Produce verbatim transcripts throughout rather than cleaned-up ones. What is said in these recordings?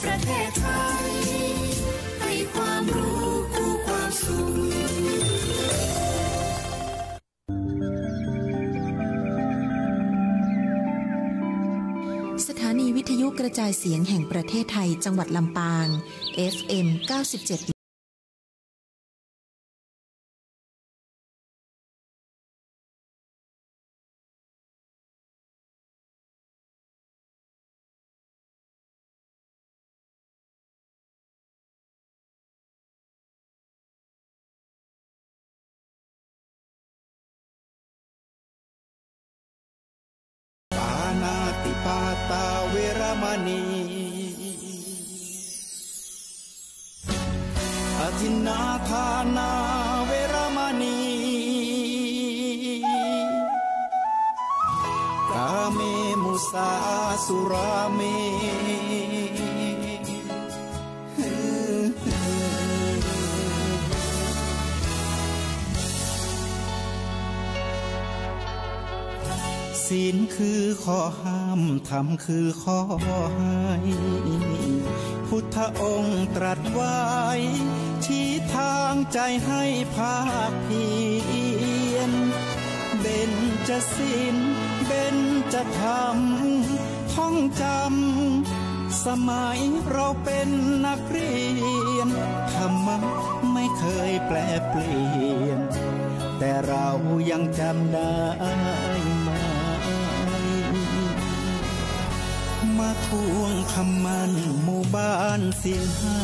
ประเทศไทย ให้ความรู้คู่ความสุข สถานีวิทยุกระจายเสียงแห่งประเทศไทย จังหวัดลำปาง เอฟเอ็ม เก้าสิบเจ็ด ปาณาติปาตาเวระมณี อทินนาทานาเวระมณี กาเมมุสาสุราเม ศีลคือข้อห้าม ธรรมคือข้อให้ พุทธองค์ตรัสไว้ ชี้ทางใจให้ภาคเพียร เบญจศีล เบญจธรรม ท่องจำ สมัยเราเป็นนักเรียน ธรรมะไม่เคยแปรเปลี่ยน แต่เรายังจำได้ไหม มาทวงคำมั่นหมู่บ้านศีลห้า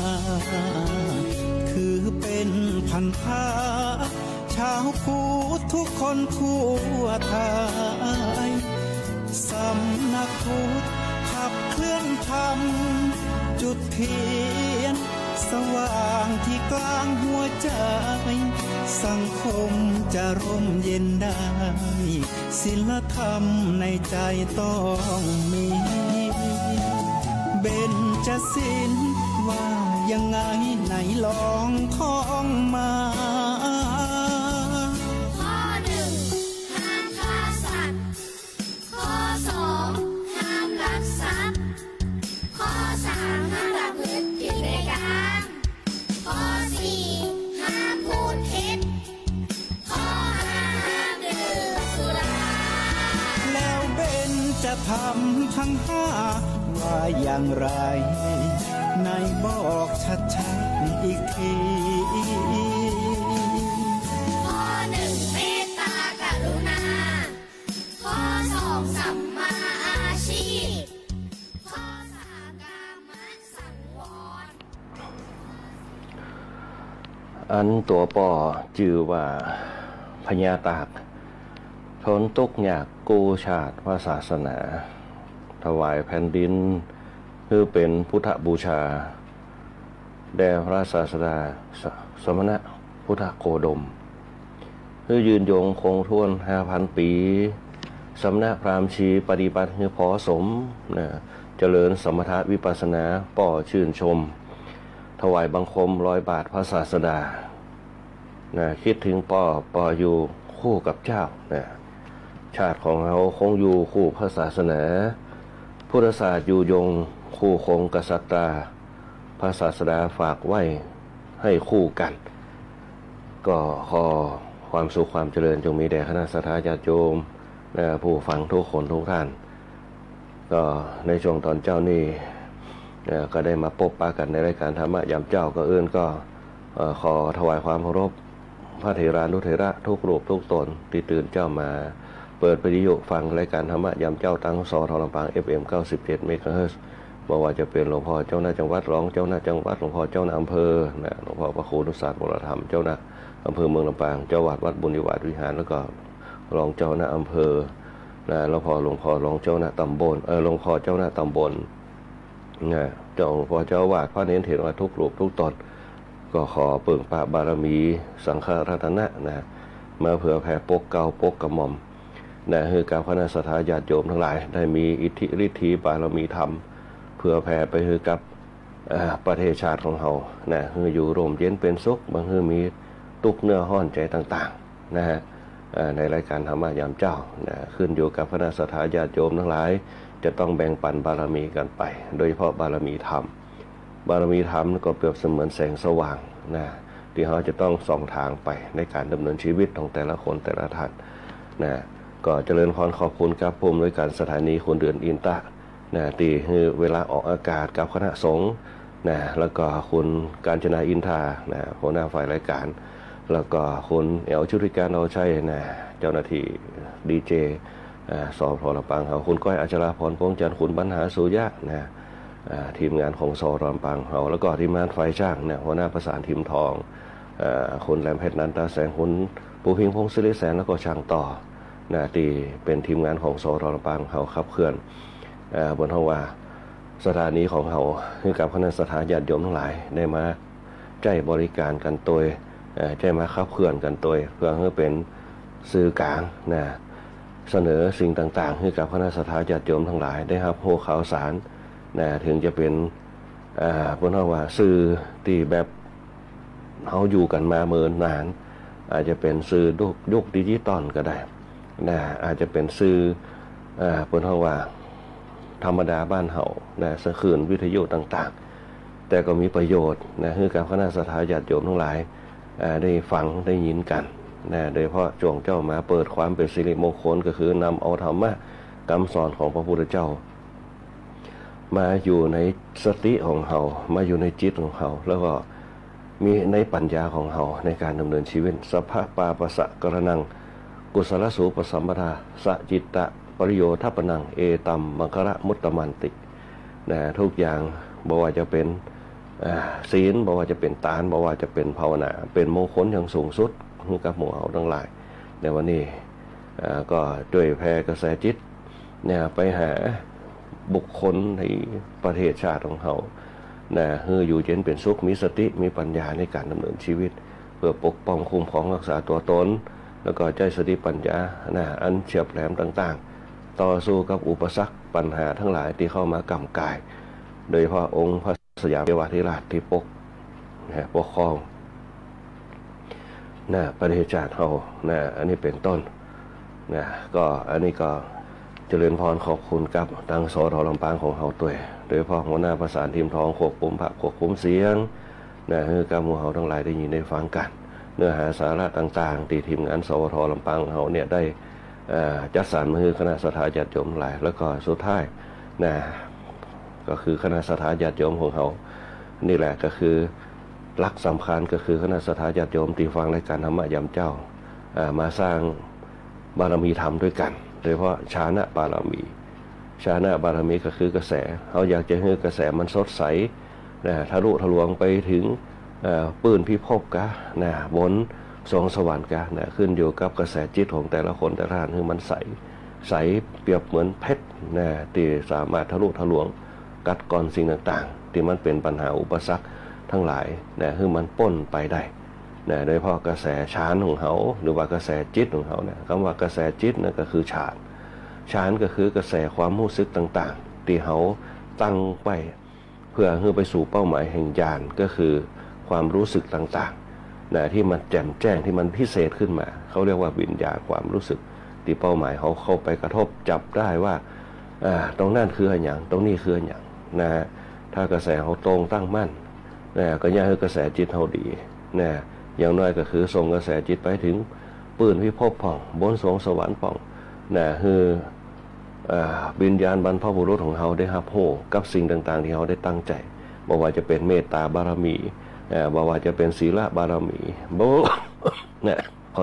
คือเป็นพันธะ ชาวพุทธทุกคนทั่วไทย สำนักพุทธขับเคลื่อนธรรม จุดเทียนสว่างที่กลางหัวใจ สังคมจะร่มเย็นได้ ศีลธรรมในใจต้องมี เบญจศีลว่ายังไงไหนลองท่องมา ข้อหนึ่ง ห้ามฆ่าสัตว์ ข้อสอง ห้ามลักทรัพย์ ข้อสาม ห้ามประพฤติผิดในกาม ข้อสี่ ห้ามพูดเท็จ ข้อห้า ห้ามดื่มสุรา แล้วเบญจธรรมทั้งห้าว่าอย่างไร ไหนบอกชัดๆ อีกที ข้อหนึ่ง เมตตากรุณา ข้อสอง สัมมาอาชีพ ข้อสาม กามสังวร อันตั๋วป้อจื้อว่าพญาตาก ทนตุ๊กข์ยากกู้ชาติพระศาสนา ถวายแผ่นดินหื้อเป๋นพุทธบูชา แด่พระศาสดาส-, สมณะพุทธโคดม หื้อยืนยงคงถ้วนห้าพันปี๋ สมณะพราหมณ์ชีปฏิบัติหื้อผอสมนะ เจริญสมถะวิปัสสนา ป้อชื่นชม ถวายบังคมรอยบาทพระศาสดานะ คิดเถิงป้อ ป้ออยู่คู่กับเจ้านะ ชาติของเฮาคงอยู่คู่พระศาสนา พุทธศาสตร์อยู่ยงคู่คงกษัตรา พระศาสดาฝากไว้ให้คู่กั๋น ก็ขอความสุขความเจริญจงมีแด่คณะศรัทธาญาติโยมนะ ผู้ฟังทุกคนทุกท่าน ก็ในช่วงตอนเจ๊านี้ เอ่อ ก็ได้มาปบปะกั๋นในรายการธรรมะยามเจ๊า ก่อนอื่นก็ เอ่อ ขอถวายความเคารพ พระเถรานุเถระทุกรูปทุกต๋นตี้ตื่นเจ๊ามาเปิดวิทยุฟังรายการธรรมะยามเจ๊าตาง สท ลำปาง เอฟเอ็ม เก้าสิบเจ็ด เมกะเฮิรตซ์ บ่ว่าจะเป๋นหลวงพ่อเจ้าหน้าจังหวัด รองเจ้าหน้าจังหวัด หลวงพ่อเจ้าหน้าอำเภอนะ หลวงพ่อพระครูอนุสาสน์วรธรรม เจ้าหน้าอำเภอเมืองลำปาง เจ้าอาวาสวัดบุญนิวาสวิหาร แล้วก็รองเจ้าหน้าอำเภอนะ แล้วพอหลวงพ่อรองเจ้าหน้าตำบล เอ่อ หลวงพ่อเจ้าหน้าตำบล นะ เจ้า หลวงพ่อเจ้าอาวาส พระเณรเถรวาททุกรูปทุกต๋น ก็ขอเปิ่งปะบารมีสังฆรัตนะนะ มาเผื่อแผ่ปกเกล้าปกกระหม่อมนะ หื้อกับคณะศรัทธาญาติโยมตังหลาย ได้มีอิทธิฤทธีบารมีธรรม เผื่อแผ่ไปหื้อกับ เอ่อ ประเทศชาติของเฮานะ หื้ออยู่ร่มเย็นเป๋นสุข บ่หื้อมีตุ๊กข์เนื้อฮ้อนใจ๋ต่างๆ นะฮะ เอ่อ ในรายการธรรมะยามเจ๊านะ ขึ้นอยู่กับคณะศรัทธาญาติโยมตังหลาย จะต้องแบ่งปั๋นบารมีกั๋นไป โดยเฉพาะบารมีธรรม บารมีธรรมก็เปรียบเสมือนแสงสว่างนะ ตี้เฮาจะต้องส่องตางไปในก๋านดำเนินชีวิตของแต่ละคนแต่ละท่านนะ ก็เจริญพรขอบคุณกับผู้อำนวยก๋านสถานี คุณเดือนอินตะนะ ตี้หื้อเวลาออกอากาศกับคณะสงฆ์นะ แล้วก็คุณกาญจนาอินทานะ หัวหน้าฝ่ายรายก๋าน แล้วก็คุณแอ๋วชุติการ เอาชัยนะ เจ้าหน้าตี้ดีเจ อ่า สวท.ลำปางเฮา คุณก้อยอัชราพร พวงจันทร์ คุณบรรหา สุยะนะ อ่า ทีมงานของ สวท.ลำปางเฮา แล้วก็ทีมงานฝ่ายจ้างนะ หัวหน้าประสาน ทิมทอง อ่า คุณแหลมเพชร นันตาแสง คุณปูพิง พงศิริแสน แล้วก็ช่างต่อนะ ตี้เป๋นทีมงานของ สวท.ลำปางเฮา ขับเคลื่อน อ่า เปิ้นฮ้องว่าสถานีของเฮา หื้อกับคณะศรัทธาญาติโยมตังหลายได้มา ใจ๊บริก๋านกั๋นตวย เอ่อ ใจ๊มาขับเคลื่อนกั๋นตวย เปื้อหื้อเป๋นสื่อกลางนะ เสนอสิ่งต่างๆ หื้อกับคณะศรัทธาญาติโยมตังหลายได้ฮับฮู้ข่าวสารนะ เถิงจะเป๋น เอ่อ เปิ้นฮ้องว่าสื่อตี้แบบเฮาอยู่กั๋นมาเมินนาน อาจจะเป๋นสื่อยุค ยุคดิจิตอลก็ได้นะ อาจจะเป๋นสื่อ เอ่อ เปิ้นฮ้องว่าธรรมดาบ้านเฮานะ คลื่นวิทยุต่างๆ แต่ก็มีประโยชน์นะ หื้อกับคณะศรัทธาญาติโยมตังหลาย อ่า ได้ฟังได้ยินกั๋นนะ โดยเฉพาะจ้วงเจ้ามาเปิดความเป๋นสิริมงคล ก็คือนำเอาธรรมะกำสอนของพระพุทธเจ้า มาอยู่ในสติของเฮา มาอยู่ในจิตของเฮา แล้วก็มีในปัญญาของเฮาในก๋านดำเนินชีวิต สัพพะปาปะสะกะระณัง กุศลสูปะสัมปทา สะจิตตะปริโยทะปะนัง เอตัมมังคะละมุตตะมันติ นะ ทุกอย่าง บ่ว่าจะเป๋น อ่า ศีล บ่ว่าจะเป๋นตาน บ่ว่าจะเป๋นภาวนา เป๋นมงคลอย่างสูงสุด หื้อกับหมู่เฮาตังหลาย ในวันนี้ อ่า ก็จ้วยแผ่กระแสจิต เนี่ย ไปหาบุคคลในประเทศชาติของเฮา นะ หื้ออยู่เย็นเป๋นสุข มีสติ มีปัญญาในก๋านดำเนินชีวิต เปื้อปกป้องคุ้มครองรักษาตั๋วตน แล้วก็ใจ๊สติปัญญา นะ อันเฉียบแหลมต่างๆ ต่อสู้กับอุปสรรคปัญหาตังหลายตี้เข้ามาก่ำก๋าย โดยเฉพาะองค์พระสยามเทวาธิราชตี้ปก นะ ปกครอง นะ ประเทศชาติเฮา นะ อันนี้เป๋นต้น นะ ก็อันนี้ก็เจริญพรขอบคุณกับตาง สวท.ลำปางของเฮาตวย โดยเฉพาะหัวหน้าประสาน ทิมทอง ควบคุมภาพ ควบคุมเสียง นะ หื้อกับหมู่เฮาตังหลายได้ยินได้ฟังกั๋น เนื้อหาสาระต่างๆ ตี้ทีมงาน สวท.ลำปางเฮาเนี่ยได้ เอ่อ จัดสรรมาหื้อคณะศรัทธาญาติโยมตังหลาย แล้วก็สุดท้าย นะ ก็คือคณะศรัทธาญาติโยมของเฮา นี่แหละก็คือหลักสำคัญ ก็คือคณะศรัทธาญาติโยมตี้ฟังรายก๋านธรรมะยามเจ๊า อ่า มาสร้างบารมีธรรมตวยกั๋น โดยเฉพาะฌานบารมี ฌานบารมีก็คือกระแส เฮาอยากจะหื้อกระแสมันสดใส นะ ทะลุทะลวงไปเถิง เอ่อ ปื้นพิภพกา นะ บนสวงสวรรค์กา นะ ขึ้นอยู่กับกระแสจิตของแต่ละคนแต่ละท่าน หื้อมันใส ใสเปรียบเหมือนเพชร นะ ตี้สามารถทะลุทะลวง กัดกร่อนสิ่งต่างๆ ตี้มันเป๋นปัญหาอุปสรรคตังหลาย นะ หื้อมันป๊นไปได้ นะ โดยเฉพาะกระแสฌานของเฮา หรือว่ากระแสจิตของเฮาเนี่ย กำว่ากระแสจิตนั่นก็คือฌาน ฌานก็คือกระแสความฮู้สึกต่างๆ ตี้เฮาตั้งไว้ เปื้อหื้อไปสู่เป้าหมายแห่งญาณ ก็คือความฮู้สึกต่างๆ นะ ตี้มันแจ่มแจ้ง ตี้มันพิเศษขึ้นมา เขาเรียกว่าวิญญาณความฮู้สึก ตี้เป้าหมายเฮาเข้าไปกระทบจับได้ว่า อ่า ตรงนั้นคืออะหยัง ตรงนี้คืออะหยัง นะ ถ้ากระแสเฮาตรงตั้งมั่น นะ ก็เยียะหื้อกระแสจิตเฮาดี นะ อย่างน้อยก็คือส่งกระแสจิตไปเถิงปื้นพิภพพ่อง บนสวงสวรรค์พ่อง นะ หื้อ อ่า วิญญาณบรรพบุรุษของเฮาได้ฮับฮู้กับสิ่งต่างๆ ตี้เฮาได้ตั้งใจ๋ บ่ว่าจะเป๋นเมตตาบารมี อ่า บ่ว่าจะเป๋นศีลบารมี บ่ นะ ขอ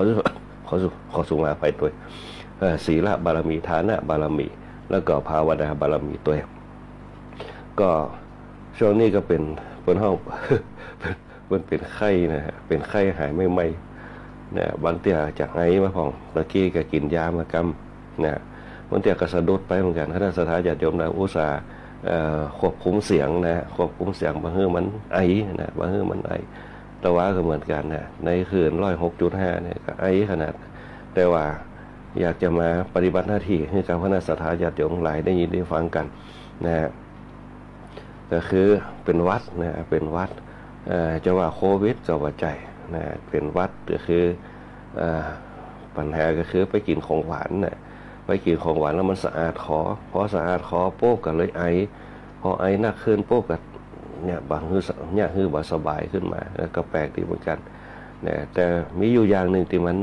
ขอ ขอสุมาอภัยตวย เอ่อ ศีลบารมี ทานบารมี แล้วก็ภาวนาบารมีตวย ก็ช่วงนี้ก็เป๋น เป๋นฮ้อง เป๋น เป๋นไข้นะฮะ เป๋นไข้หายใหม่ๆ นะ บางเตื้อจะไอมาพ่อง ตะกี้ก็กิ๋นยามากำ นะ บางเตื้อก็สะดุดไปเหมือนกั๋น คณะศรัทธาญาติโยมนะ อุตส่าห์ เอ่อ ควบคุมเสียงนะ ควบคุมเสียง บ่หื้อมันไอนะ บ่หื้อมันไอ แต่ว่าก็เหมือนกั๋นนะ ในคลื่นร้อยหกจุดห้าเนี่ยก็ไอขนาด แต่ว่าอยากจะมาปฏิบัติหน้าตี้หื้อกับคณะศรัทธาญาติโยมตังหลายได้ยินได้ฟังกั๋นนะฮะ ก็คือเป๋นหวัดนะ เป๋นหวัด เอ่อ จะว่าโควิดก็บ่ใจ้นะ เป๋นหวัดก็คือ เอ่อ ปัญหาก็คือไปกิ๋นของหวานนะ ไปกิ๋นของหวานแล้วมันสะอาดคอ พอสะอาดคอปุ๊บก็เลยไอ พอไอหนักขึ้นปุ๊บก็ เนี่ย บ่หื้อ เยียะหื้อบ่สบายขึ้นมา เออ ก็แปลกดีเหมือนกั๋น นะ แต่มีอยู่อย่างนึ่งตี้มัน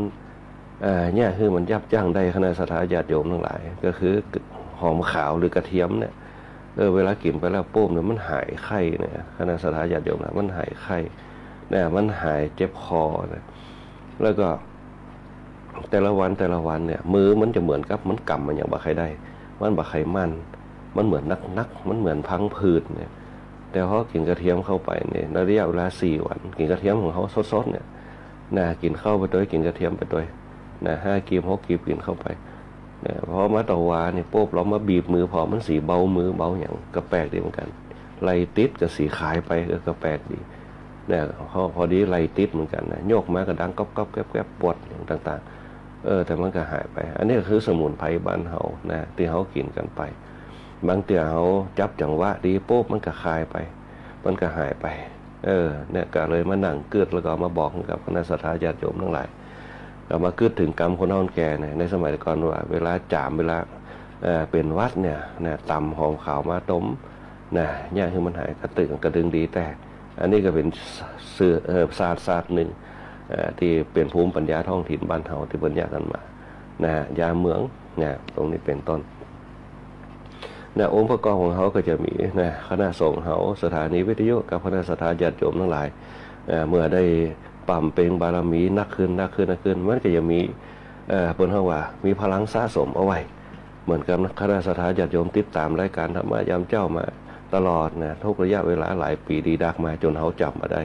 เอ่อ เยียะหื้อมันยับยั้งได้ คณะศรัทธาญาติโยมตังหลาย ก็คือหอมขาวหรือกระเทียมเนี่ย เออ เวลากิ๋นไปแล้วปุ๊บเนี่ย มันหายไข้เนี่ย คณะศรัทธาญาติโยมนะ มันหายไข้ นะ มันหายเจ็บคอนะ แล้วก็ แต่ละวันแต่ละวันเนี่ย มือมันจะเหมือนกับมันกำอะหยังบ่ใค่ได้ มันบ่ใค่มั่น มันเหมือนหนักๆ มันเหมือนพังผืดเนี่ย แต่พอกิ๋นกระเทียมเข้าไปเนี่ย ในระยะเวลาสี่วัน กิ๋นกระเทียมของเฮาสดๆ เนี่ย นะ กิ๋นข้าวไปตวย กิ๋นกระเทียมไปตวย นะ ห้ากีบ หกกีบ กิ๋นเข้าไป นะ พอมาต่อวาเนี่ยปุ๊บ ลองมาบีบมือผ่อ มันสีเบามือเบาหยัง ก็แปลกดีเหมือนกั๋น ไล่ติดก็สีคลายไป เออ ก็แปลกดี นะ พอ พอดีไล่ติดเหมือนกั๋นนะ ยกมาก็ดังก๊อบๆ แก๊บๆ ปวดหยังต่างๆ เออ แต่มันก็หายไป อันนี้ก็คือสมุนไพรบ้านเฮานะ ตี้เฮากิ๋นกั๋นไป บางเตื้อเฮาจับจังหวะดีปุ๊บ มันก็คลายไป มันก็หายไป เออ เนี่ย ก็เลยมานั่งกึ๊ด แล้วก็มาบอกกับคณะศรัทธาญาติโยมตังหลาย ก็มากึ๊ดเถิงกำคนเฒ่าคนแก่เนี่ย ในสมัยก่อนว่า เวลาจ๋าม เวลา เอ่อ เป๋นหวัดเนี่ย นะ ตำหอมขาวมาต้ม นะ เยียะหื้อมันหาย ก็ตึง ก็ดึงดีแต๊ อันนี้ก็เป๋นเสื่อ เอ่อ ศาสตร์ ศาสตร์นึ่ง เอ่อ ตี้เป๋นภูมิปัญญาท้องถิ่นบ้านเฮา ตี้เปิ้นเยียะกั๋นมา นะ ยาเมือง นะ ตรงนี้เป๋นต้น นะ องค์ประกอบของเฮาก็จะมี นะ คณะสงฆ์เฮา สถานีวิทยุ กับคณะศรัทธาญาติโยมตังหลาย เอ่อ เมื่อได้บำเพ็ญบารมีหนักขึ้น หนักขึ้น หนักขึ้น มันก็จะมี เอ่อ เปิ้นฮ้องว่ามีพลังสะสมเอาไว้ เหมือนกับคณะศรัทธาญาติโยมติดต๋ามรายก๋านธรรมะยามเจ๊ามาตลอดนะ ทุกระยะเวลาหลายปี๋ดีดักมา จ๋นเฮาจ๋ำบ่ได้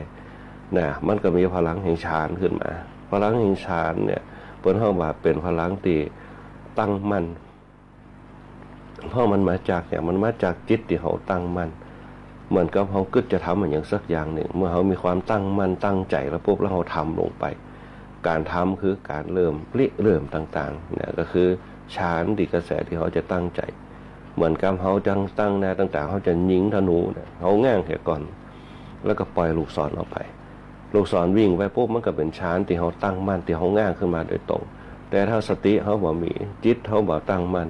นะ มันก็มีพลังแห่งฌานขึ้นมา พลังแห่งฌานเนี่ย เปิ้นฮ้องว่าเป๋นพลังตี้ตั้งมั่น เพราะมันมาจากหยัง มันมาจากจิตตี้เฮาตั้งมั่น เหมือนกับเฮากึ๊ดจะทำอะหยังสักอย่างนึ่ง เมื่อเฮามีความตั้งมั่นตั้งใจ๋แล้วปุ๊บ แล้วเฮาทำลงไป ก๋านทำคือก๋านเริ่มริเริ่มต่างๆ เนี่ย ก็คือฌานตี้กระแสตี้เฮาจะตั้งใจ๋ เหมือนกับเฮาตั้ง ตั้งหน้าตั้งต๋า เฮาจะยิงธนูเนี่ย เฮาง้างเหียก่อน แล้วก็ป่อยลูกศรออกไป ลูกศรวิ่งไปปุ๊บ มันก็เป๋นฌานตี้เฮาตั้งมั่น ตี้เฮาง้างขึ้นมาโดยตรง แต่ถ้าสติเฮาบ่มี จิตเฮาบ่ตั้งมั่น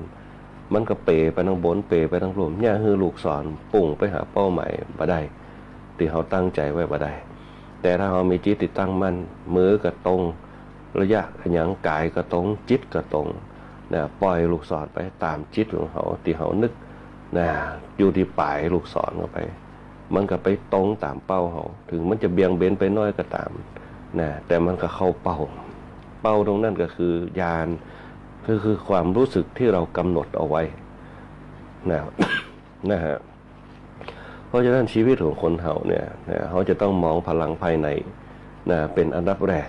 มันก็เป๋ไปตางบน เป๋ไปตางลุ่ม เยียะหื้อลูกศรปุ่งไปหาเป้าหมายบ่ได้ ตี้เฮาตั้งใจ๋ไว้บ่ได้ แต่ถ้าเฮามีจิตตี้ตั้งมั่น มือก็ตรง ระยะอะหยัง ก๋ายก็ตรง จิตก็ตรง นะ ป่อยลูกศรไปต๋ามจิตของเฮา ตี้เฮานึก นะ อยู่ตี้ป๋ายลูกศรเข้าไป มันก็ไปตรงต๋ามเป้าเฮา เถิงมันจะเบี่ยงเบนไปน้อยก็ต๋าม นะ แต่มันก็เข้าเป้า เป้าตรงนั้นก็คือญาณ ก็คือความรู้สึกตี้เฮากำหนดเอาไว้ นะ นะฮะ เพราะฉะนั้นชีวิตของคนเฮาเนี่ย นะ เฮาจะต้องมองพลังภายใน นะ เป๋นอันดับแรก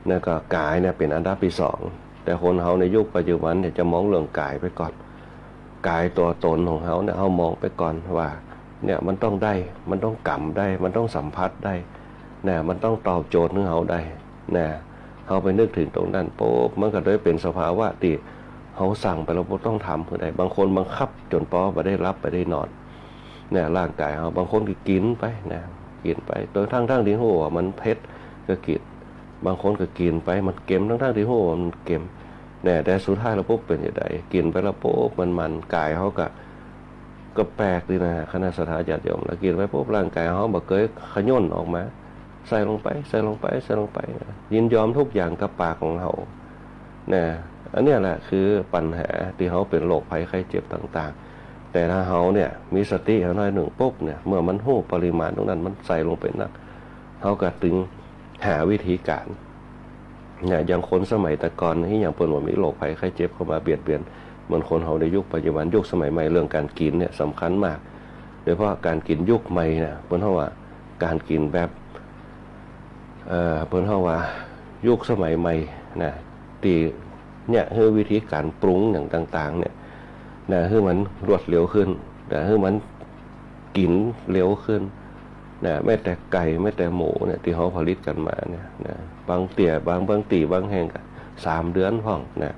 แล้วก็ก๋ายเนี่ยเป๋นอันดับตี้สอง แต่คนเฮาในยุคปัจจุบันเนี่ยจะมองเรื่องก๋ายไปก่อน ก๋ายตั๋วต๋นของเฮาเนี่ย เฮามองไปก่อนว่า เนี่ย มันต้องได้ มันต้องกำได้ มันต้องสัมผัสได้ นะ มันต้องตอบโจทย์หื้อเฮาได้ นะ เฮาไปนึกเถิงตรงนั้นปุ๊บ มันก็เลยเป๋นสภาวะตี้เฮาสั่งไปแล้วบ่ต้องทำหื้อได้ บางคนบังคับจ๋นปอบ่ได้หลับบ่ได้นอน เนี่ย ร่างก๋ายเฮา บางคนก็กิ๋นไปนะ กิ๋นไป โดยทั้งๆ ตี้ฮู้ว่ามันเผ็ดก็กิ๋น บางคนก็กิ๋นไปมันเก็ม ทั้งๆ ตี้ฮู้ว่ามันเก็ม เนี่ย แต่สุดท้ายแล้วปุ๊บเป๋นจะได กิ๋นไปแล้วปุ๊บมันมัน ก๋ายเฮาก็ ก็แปลกดีนะ คณะศรัทธาญาติโยม แล้วกิ๋นไปปุ๊บร่างก๋ายเฮาบ่เกยขย่นออกมา ใส่ลงไป ใส่ลงไป ใส่ลงไป ยินยอมทุกอย่างกับปากของเฮา นะ อันเนี้ยแหละคือปัญหาตี้เฮาเป๋นโรคภัยไข้เจ็บต่างๆ แต่ถ้าเฮาเนี่ยมีสติเฮาหน้อยนึ่งปุ๊บเนี่ย เมื่อมันฮู้ปริมาณตรงนั้นมันใส่ลงไปนัก เฮาก็เถิงหาวิธีก๋าน นะ อย่างคนสมัยแต่ก่อนนี่ อย่างเปิ้นว่ามีโรคภัยไข้เจ็บเข้ามาเบียดเบียน เหมือนคนเฮาในยุคปัจจุบัน ยุคสมัยใหม่ เรื่องก๋านกิ๋นเนี่ยสำคัญมาก โดยเฉพาะก๋านกิ๋นยุคใหม่นะ เปิ้นฮ้องว่าก๋านกิ๋นแบบ เอ่อ เปิ้นฮ้องว่ายุคสมัยใหม่นะ ตี้เนี่ย หื้อวิธีก๋านปรุงอย่างต่างๆ เนี่ย นะ หื้อมันรวดเร็วขึ้น นะ หื้อมันกิ๋นเร็วขึ้น นะ แม้แต่ไก่ แม้แต่หมูเนี่ย ตี้เฮาผลิตกั๋นมาเนี่ย นะ บางเตื้อ บาง บางตี้ บางแห่งก็สามเดือนพ่อง นะ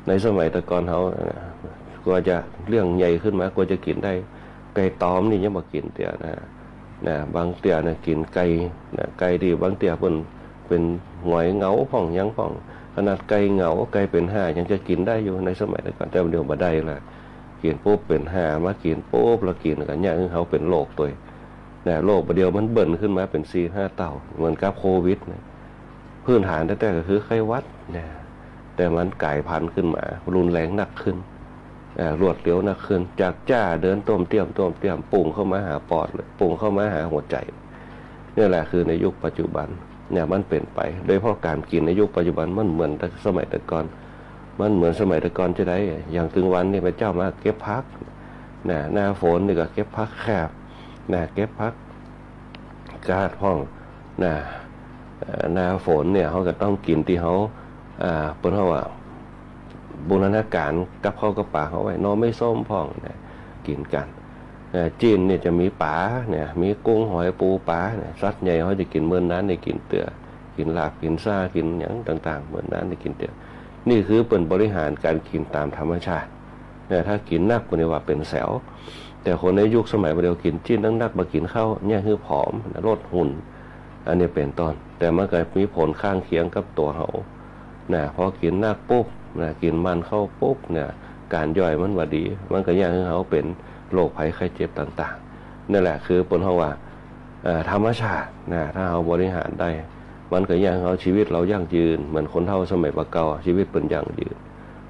ในสมัยแต่ก่อนเฮา นะ กว่าจะเลี้ยงใหญ่ขึ้นมา กว่าจะกิ๋นได้ ไก่ตอมนี่ยังบ่กิ๋นเตื้อนะ นะ บางเตื้อนะกิ๋นไก่ นะ ไก่ตี้บางเตื้อเปิ้นเป๋นหงอยเหงาพ่องหยังพ่อง ขนาดไก่เหงา ไก่เป๋นห่ายังจะกิ๋นได้อยู่ในสมัยแต่ก่อน แต่เดี๋ยวบ่ได้ละ กิ๋นปุ๊บเป๋นห่า มากิ๋นปุ๊บ แล้วกิ๋นกั๋นเนี่ย หื้อเฮาเป๋นโรคตวย นะ โรคบ่าเดี่ยวมันเบิ่นขึ้นมาเป๋นสี่ห้าเต้า เหมือนกับโควิดนะ พื้นฐานแต๊ๆ ก็คือไข้หวัดนะ แต่มันก๋ายพันธุ์ขึ้นมา รุนแรงนักขึ้น อ่า รวดเร็วนักขึ้น จากจ้าเดินต้วมเตี้ยม ต้วมเตี้ยม ปุ้งเข้ามาหาปอดเลย ปุ้งเข้ามาหาหัวใจ๋ เนี่ยแหละคือในยุคปัจจุบันเนี่ยมันเป๋นไป โดยเฉพาะก๋านกิ๋นในยุคปัจจุบันมันเหมือนแต่สมัยแต่ก่อน มันเหมือนสมัยแต่ก่อนจะใด อย่างตึงวันนี่พระเจ้ามาเก็บผักนะ หน้าฝนนี่ก็เก็บผักแคบนะ เก็บผักกาดพ่องนะ เอ่อ หน้าฝนเนี่ยเฮาก็ต้องกิ๋นตี้เฮา อ่า เปิ้นเฮาว่า บูรณาก๋ารกับข้าวกับป๋าเฮาไว้ หน่อไม้ส้มพ่องนะ กิ๋นกั๋น เอ่อ จีนเนี่ยจะมีป๋าเนี่ย มีกุ้งหอยปูป๋าเนี่ย สัตว์ใหญ่เฮาจะกิ๋นเมินนั้นเนี่ยกิ๋นเตื้อ กิ๋นลาบกิ๋นซ่ากิ๋นหยังต่างๆ เมินนั้นเนี่ยกิ๋นเตื้อ นี่คือเปิ้นบริหารก๋านกิ๋นต๋ามธรรมชาติ เนี่ย ถ้ากิ๋นนักก็เรียกว่าเป๋นแสว แต่คนในยุคสมัยบ่าเดี่ยวกิ๋นจีนนักๆ บ่กิ๋นข้าว เนี่ยหื้อผอมนะ ลดหุ่น อันนี้เป๋นต้น แต่มันก็มีผลข้างเคียงกับตั๋วเฮานะ พอกิ๋นนักปุ๊บนะ กิ๋นมันเข้าปุ๊บเนี่ย ก๋านย่อยมันบ่ดี มันก็เยียะหื้อเฮาเป๋นโรคภัยไข้เจ็บต่างๆ นั่นแหละคือเปิ้นฮ้องว่า เอ่อ ธรรมชาตินะ ถ้าเฮาบริหารได้ มันก็เยียะหื้อเฮา ชีวิตเฮายั่งยืน เหมือนคนเฒ่าสมัยบ่าเก่า ชีวิตเปิ้นยั่งยืน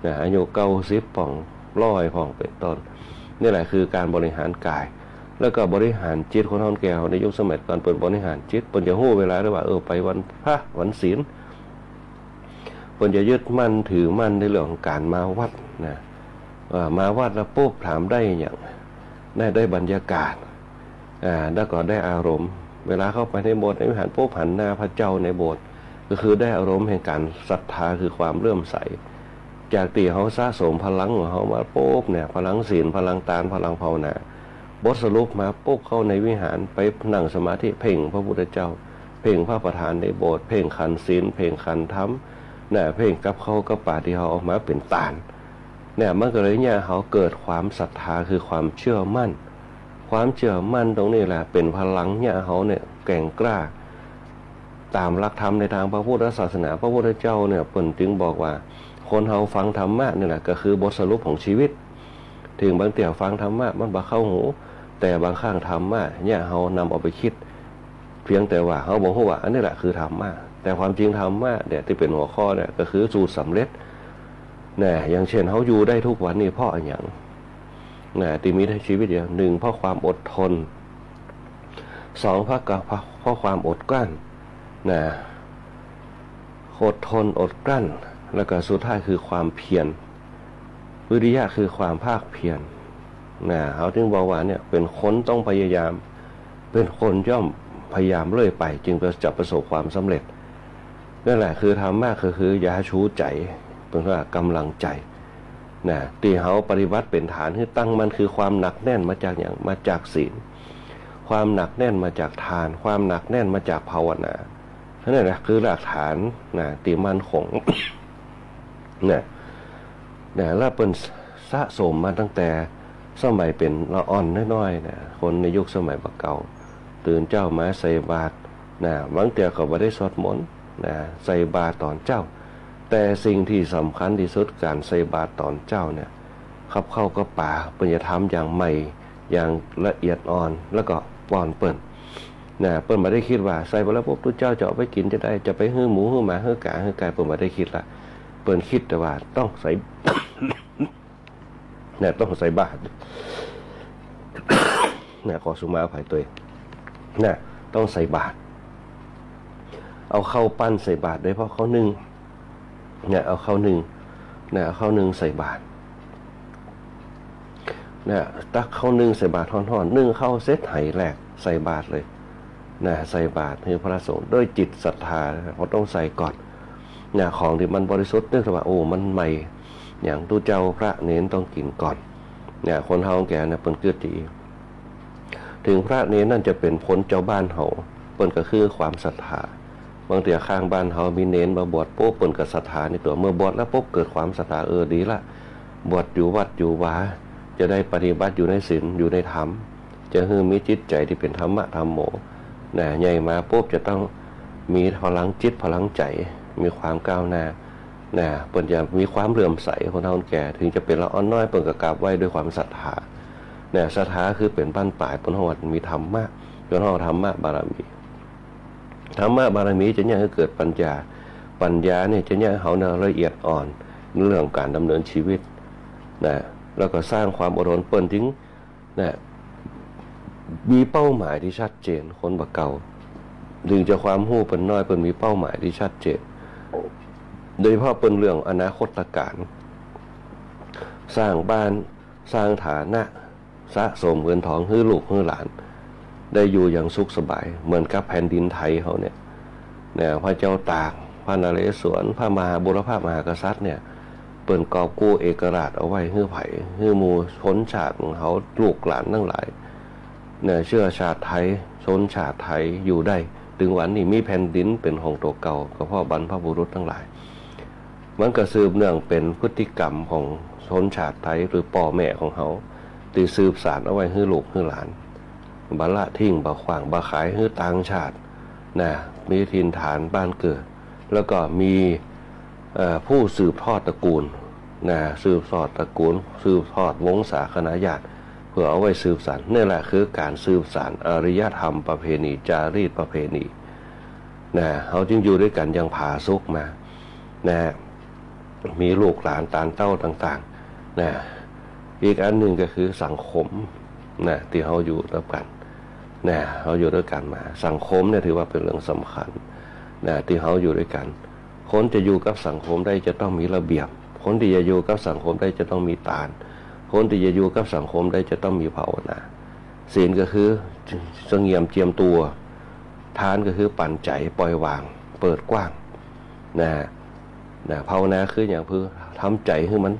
นะ อายุเก้าสิบพ่อง ร้อยพ่อง เป๋นต้น นี่แหละคือก๋านบริหารก๋าย แล้วก็บริหารจิต คนเฒ่าคนแก่ในยุคสมัยก่อนเปิ้นบริหารจิต เปิ้นจะฮู้เวลาได้ว่า เออ ไปวันพระวันศีล เปิ้นจะยึดมั่นถือมั่นในเรื่องของก๋านมาวัดนะ ว่ามาวัดแล้วปุ๊บถามได้หยัง ได้ ได้บรรยากาศ อ่า แล้วก็ได้อารมณ์ เวลาเข้าไปในโบสถ์ในวิหารปุ๊บหันหน้าพระเจ้าในโบสถ์ ก็คือได้อารมณ์แห่งก๋านศรัทธา คือความเลื่อมใส จากตี้เฮาสะสมพลังของเฮามาปุ๊บเนี่ย พลังศีล พลังตาน พลังภาวนา บทสรุปมาปุ๊บเข้าในวิหารไปนั่งสมาธิเพ่งพระพุทธเจ้า เพ่งพระประธานในโบสถ์ เพ่งขันธ์ศีล เพ่งขันธ์ธรรมนะ เพ่งกับข้าวกับป๋าตี้เฮาเอามาเป๋นตาน เนี่ย มันก็เลยเยียะหื้อเฮาเกิดความศรัทธา คือความเชื่อมั่น ความเชื่อมั่นตรงนี้แหละเป๋นพลังเยียะหื้อเฮาเนี่ยแกร่งกล้า ต๋ามหลักธรรมในตางพระพุทธศาสนา พระพุทธเจ้าเนี่ยเปิ้นจึงบอกว่า คนเฮาฟังธรรมะนี่แหละก็คือบทสรุปของชีวิต เถิงบางเตื้อฟังธรรมะมันบ่เข้าหู แต่บางครั้งธรรมะเยียะหื้อเฮานำเอาไปกึ๊ด เพียงแต่ว่าเฮาบ่ฮู้ว่าอันนี้แหละคือธรรมะ แต่ความจริงธรรมะเนี่ยตี้เป๋นหัวข้อเนี่ยก็คือสูตรสำเร็จนะ อย่างเช่นเฮาอยู่ได้ทุกวันนี้เพราะอะหยังนะ ตี้มีได้ชีวิตอย่าง หนึ่ง เพราะความอดทน สอง เพราะกะ เพราะความอดกลั้นนะ อดทนอดกลั้น แล้วก็สุดท้ายคือความเพียร วิริยะคือความภาคเพียรนะ เฮาจึงบอกว่าเนี่ยเป๋นคนต้องพยายาม เป๋นคนย่อมพยายามเรื่อยไป จึงจะประสบความสำเร็จ นั่นแหละคือธรรมะ ก็คือ ยาชูใจ เปิ้นว่ากำลังใจนะ ตี้เฮาปฏิบัติเป๋นฐานหื้อตั้งมั่น คือความหนักแน่นมาจากหยัง มาจากศีล ความหนักแน่นมาจากทาน ความหนักแน่นมาจากภาวนา นั่นแหละคือรากฐานนะ ตี้มั่นคงนะ นะ แล้วเปิ้นสะสมมาตั้งแต่สมัยเป๋นละอ่อนน้อยๆ นะ คนในยุคสมัยบ่าเก่า ตื่นเจ๊ามาใส่บาตรนะ บางเตื้อก็บ่ได้สวดมนต์นะ ใส่บาตรต๋อนเจ๊า แต่สิ่งตี้สำคัญตี้สุดก๋านใส่บาตรต๋อนเจ๊าเนี่ย กับข้าวกับป๋าเปิ้นจะทำอย่างใหม่ อย่างละเอียดอ่อน แล้วก็ป้อนเปิ้นนะ เปิ้นบ่ได้กึ๊ดว่าใส่ไปแล้วปุ๊บตุ๊เจ้าจะเอาไปกิ๋นจะได้ จะไปหื้อหมูหื้อหมาหื้อกาหื้อก๋าย เปิ้นบ่ได้กึ๊ดละ เปิ้นกึ๊ดแต่ว่าต้องใส่ นะ ต้องใส่บาตรนะ ขอสุมาอภัยตวยนะ ต้องใส่บาตร เอาข้าวปั้นใส่บาตร โดยเฉพาะข้าวนึ่งนะ เอาข้าวนึ่งนะ เอาข้าวนึ่งใส่บาตรนะ ตักข้าวนึ่งใส่บาตรฮ้อนๆ นึ่งข้าวเสร็จไหแรกใส่บาตรเลยนะ ใส่บาตรหื้อพระสงฆ์ด้วยจิตศรัทธา เฮาต้องใส่ก่อนนะ ของตี้มันบริสุทธิ์ นึกว่า โอ้ มันใหม่ อย่างตุ๊เจ้าพระเณรต้องกิ๋นก่อนนะ คนเฒ่าแก่นะ เปิ้นกึ๊ดดี เถิงพระเณรนั้นจะเป๋นคนเจ้าบ้านเฮา เปิ้นก็คือความศรัทธา บางเตื้อข้างบ้านเฮามีเณรมาบวชปุ๊บ เปิ้นก็ศรัทธาในตั๋ว เมื่อบวชแล้วปุ๊บเกิดความศรัทธา เออ ดีละ บวชอยู่วัดอยู่วา จะได้ปฏิบัติอยู่ในศีลอยู่ในธรรม จะหื้อมีจิตใจ๋ตี้เป๋นธรรมะธัมโมนะ ใหญ่มาปุ๊บจะต้องมีพลังจิตพลังใจ๋ มีความก้าวหน้า นะ เปิ้นจะมีความเลื่อมใส คนเฒ่าคนแก่ เถิงจะเป๋นละอ่อนน้อย เปิ้นก็กราบไหว้ด้วยความศรัทธา นะ ศรัทธาคือเป๋นบั้นป๋าย เปิ้นฮ้องว่ามีธรรมะ จนฮ้องธรรมบารมี ธรรมบารมีจะเยียะหื้อเกิดปัญญา ปัญญาเนี่ยจะเยียะหื้อเฮาเนี่ยละเอียดอ่อนในเรื่องก๋านดำเนินชีวิตนะ แล้วก็สร้างความอดทน เปิ้นจึงนะ มีเป้าหมายตี้ชัดเจน คนบ่าเก่า เถิงจะความฮู้เปิ้นน้อย เปิ้นมีเป้าหมายตี้ชัดเจน โดยเฉพาะเปิ้นเรื่องอนาคตก๋าน สร้างบ้าน สร้างฐานะ สะสมเงินทองหื้อลูกหื้อหลาน ได้อยู่อย่างสุขสบาย เหมือนกับแผ่นดินไทยเฮาเนี่ยนะ พระเจ้าตาก พระนเรศวร พระมหา บูรพมหากษัตริย์เนี่ย เปิ้นกอบกู้เอกราชเอาไว้หื้อใผ หื้อหมู่ชนชาติของเฮา ลูกหลานตังหลายนะ เชื้อชาติไทย ชนชาติไทยอยู่ได้ เถิงวันนี้มีแผ่นดินเป๋นของตั๋วเก่า ก็เพราะบรรพบุรุษตังหลาย มันก็สืบเนื่องเป๋นพฤติกรรมของชนชาติไทย หรือป้อแม่ของเฮา ตี้สืบสานเอาไว้หื้อลูกหื้อหลาน บ่ละทิ้ง บ่ขว้าง บ่ขายหื้อต่างชาตินะ มีถิ่นฐานบ้านเกิด แล้วก็มี เอ่อ ผู้สืบทอดตระกูลนะ สืบทอดตระกูล สืบทอดวงศาคณาญาติ เพื่อเอาไว้สืบสาน นี่แหละคือก๋านสืบสานอารยธรรมประเพณี จารีตประเพณีนะ เฮาจึงอยู่ตวยกั๋นอย่างผาสุกมานะ มีลูกหลานตานเต้าต่างๆนะ อีกอันนึ่งก็คือสังคมนะ ตี้เฮาอยู่ตวยกั๋นนะ เฮาอยู่ตวยกั๋นมา สังคมเนี่ยถือว่าเป๋นเรื่องสำคัญนะ ตี้เฮาอยู่ตวยกั๋น คนจะอยู่กับสังคมได้จะต้องมีระเบียบ คนตี้จะอยู่กับสังคมได้จะต้องมีตาน คนตี้จะอยู่กับสังคมได้จะต้องมีภาวนา ศีลก็คือสงบเจียมตั๋ว ทานก็คือปั๋นใจ๋ปล่อยวาง เปิดกว้างนะ นะ ภาวนาคือหยัง คือทำใจ๋หื้อมัน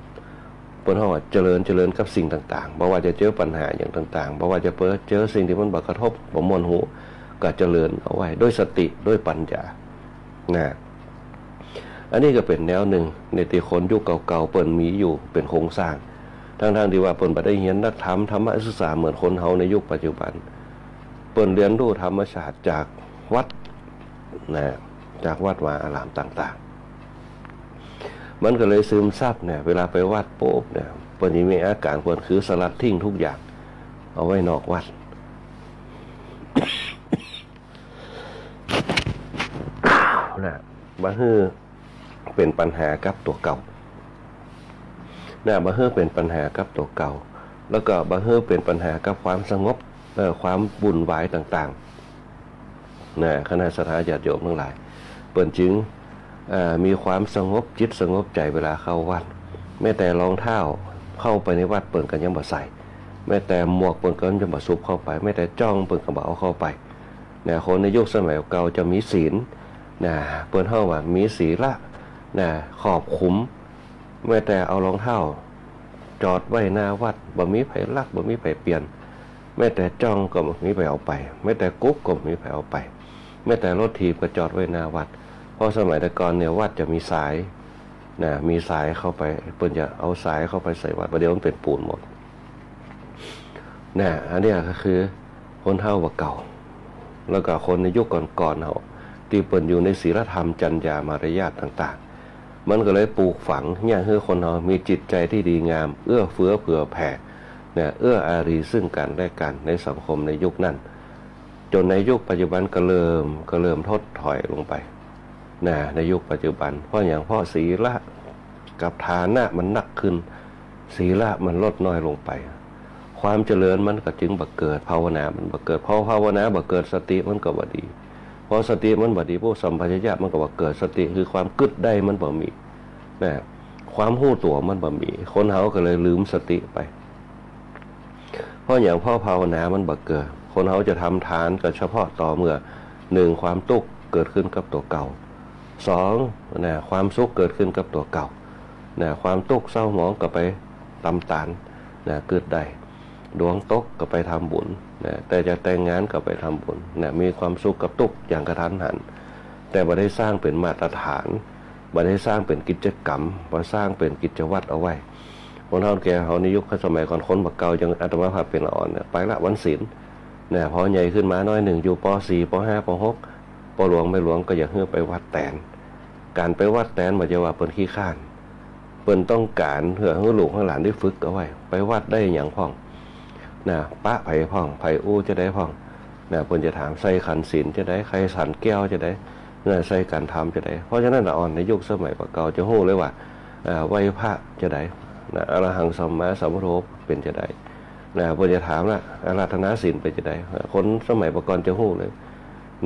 เปิ้นฮ้องว่าเจริญ เจริญกับสิ่งต่างๆ บ่ว่าจะเจอปัญหาหยังต่างๆ บ่ว่าจะเปิ้นเจอสิ่งตี้มันบ่กระทบ บ่ม่วนหู ก็เจริญเอาไว้ด้วยสติ ด้วยปัญญานะ อันนี้ก็เป๋นแนวนึ่งในตี้คนยุคเก่าๆ เปิ้นมีอยู่เป๋นโครงสร้าง ทั้งๆ ตี้ว่าเปิ้นบ่ได้เฮียนนักธรรม ธรรมศึกษาเหมือนคนเฮาในยุคปัจจุบัน เปิ้นเรียนรู้ธรรมชาติจากวัดนะ จากวัดวาอารามต่างๆ มันก็เลยซึมซับเนี่ย เวลาไปวัดปุ๊บเนี่ย เปิ้นจะมีอาก๋านเปิ้นคือสลัดทิ้งทุกอย่าง เอาไว้นอกวัดนะ บ่หื้อเป๋นปัญหากับตั๋วเก่านะ บ่หื้อเป๋นปัญหากับตั๋วเก่า แล้วก็บ่หื้อเป๋นปัญหากับความสงบ เอ่อ ความวุ่นวายต่างๆ นะ คณะศรัทธาญาติโยมตังหลาย เปิ้นจึง เอ่อ มีความสงบจิตสงบใจ๋เวลาเข้าวัด แม้แต่รองเท้าเข้าไปในวัดเปิ้นก็ยังบ่ใส่ แม้แต่หมวกเปิ้นก็ยังบ่สุบเข้าไป แม้แต่จ้องเปิ้นก็บ่เอาเข้าไปนะ คนในยุคสมัยเก่าจะมีศีลนะ เปิ้นฮ้องว่ามีศีละนะ ครอบคลุม แม้แต่เอารองเท้าจอดไว้หน้าวัด บ่มีใผลัก บ่มีใผเปลี่ยน แม้แต่จ้องก็บ่มีใผเอาไป แม้แต่กุ๊กก็บ่มีใผเอาไป แม้แต่รถถีบก็จอดไว้หน้าวัด เพราะสมัยแต่ก่อนเนี่ยวัดจะมีสายนะ มีสายเข้าไป เปิ้นจะเอาสายเข้าไปใส่วัด บ่าเดี่ยวมันเป๋นปูนหมดนะ อันเนี้ยก็คือคนเฒ่าบ่าเก่า แล้วก็คนในยุคก่อนๆ เฮา ตี้เปิ้นอยู่ในศีลธรรม จรรยา มารยาทต่างๆ มันก็เลยปลูกฝังเยียะหื้อคนเฮามีจิตใจ๋ตี้ดีงาม เอื้อเฟื้อเผื่อแผ่ นะ เอื้ออารีซึ่งกันและกันในสังคมในยุคนั้น จ๋นในยุคปัจจุบันก็เริ่ม ก็เริ่มถดถอยลงไป นะ ในยุคปัจจุบัน เพราะหยัง เพราะศีละกับฐานะมันหนักขึ้น ศีละมันลดน้อยลงไป ความเจริญมันก็จึงบ่เกิด ภาวนามันบ่เกิด พอภาวนาบ่เกิด สติมันก็บ่ดี พอสติมันบ่ดีปุ๊บ สัมปชัญญะมันก็บ่เกิด สติคือความกึ๊ดได้มันบ่มี นะ ความฮู้ตั๋วมันบ่มี คนเฮาก็เลยลืมสติไป เพราะหยัง เพราะภาวนามันบ่เกิด คนเฮาจะทำทานก็เฉพาะต่อเมื่อ หนึ่ง ความตุ๊กข์เกิดขึ้นกับตั๋วเก่า สอง นะ ความสุขเกิดขึ้นกับตั๋วเก่า นะ ความตุ๊กข์เศร้าหมองก็ไปตำตาน นะ กึ๊ดได้ ดวงตกก็ไปทำบุญ นะ แต่จะแต่งงานก็ไปทำบุญ นะ มีความสุขกับตุ๊กข์อย่างกระทันหัน แต่บ่ได้สร้างเป๋นมาตรฐาน บ่ได้สร้างเป๋นกิจกรรม บ่สร้างเป๋นกิจวัตรเอาไว้ คนเฒ่าแก่เฮาในยุคสมัยก่อน คนบ่าเก่าอย่างอาตมาภาพเป๋นละอ่อนเนี่ย ไปละวันศีล นะ พอใหญ่ขึ้นมาหน้อยนึ่ง อยู่ ป.สี่ ป.ห้า ป.หก พ่อหลวงแม่หลวงก็อยากหื้อไปวัดแตน ก๋านไปวัดแตนบ่ใจ้ว่าเปิ้นขี้คร้าน เปิ้นต้องก๋านเพื่อหื้อลูกหื้อหลานได้ฝึกเอาไว้ ไปวัดได้หยังพ่อง นะ ปะใผพ่อง ใผอู้จาใดพ่อง นะ เปิ้นจะถาม ใส่ขันธ์ศีลจาใด ใส่ขันธ์แก้วจาใด นะ ใส่ขันธ์ธรรมจาใด เพราะฉะนั้นละอ่อนในยุคสมัยปะเก่าจะฮู้เลยว่า เอ่อ ไหว้พระจาใด นะ อะระหังสัมมาสัมพุทโธเป๋นจาใด นะ เปิ้นจะถามละ อาราธนาศีลเป๋นจาใด คนสมัยปะก่อนจะฮู้เลย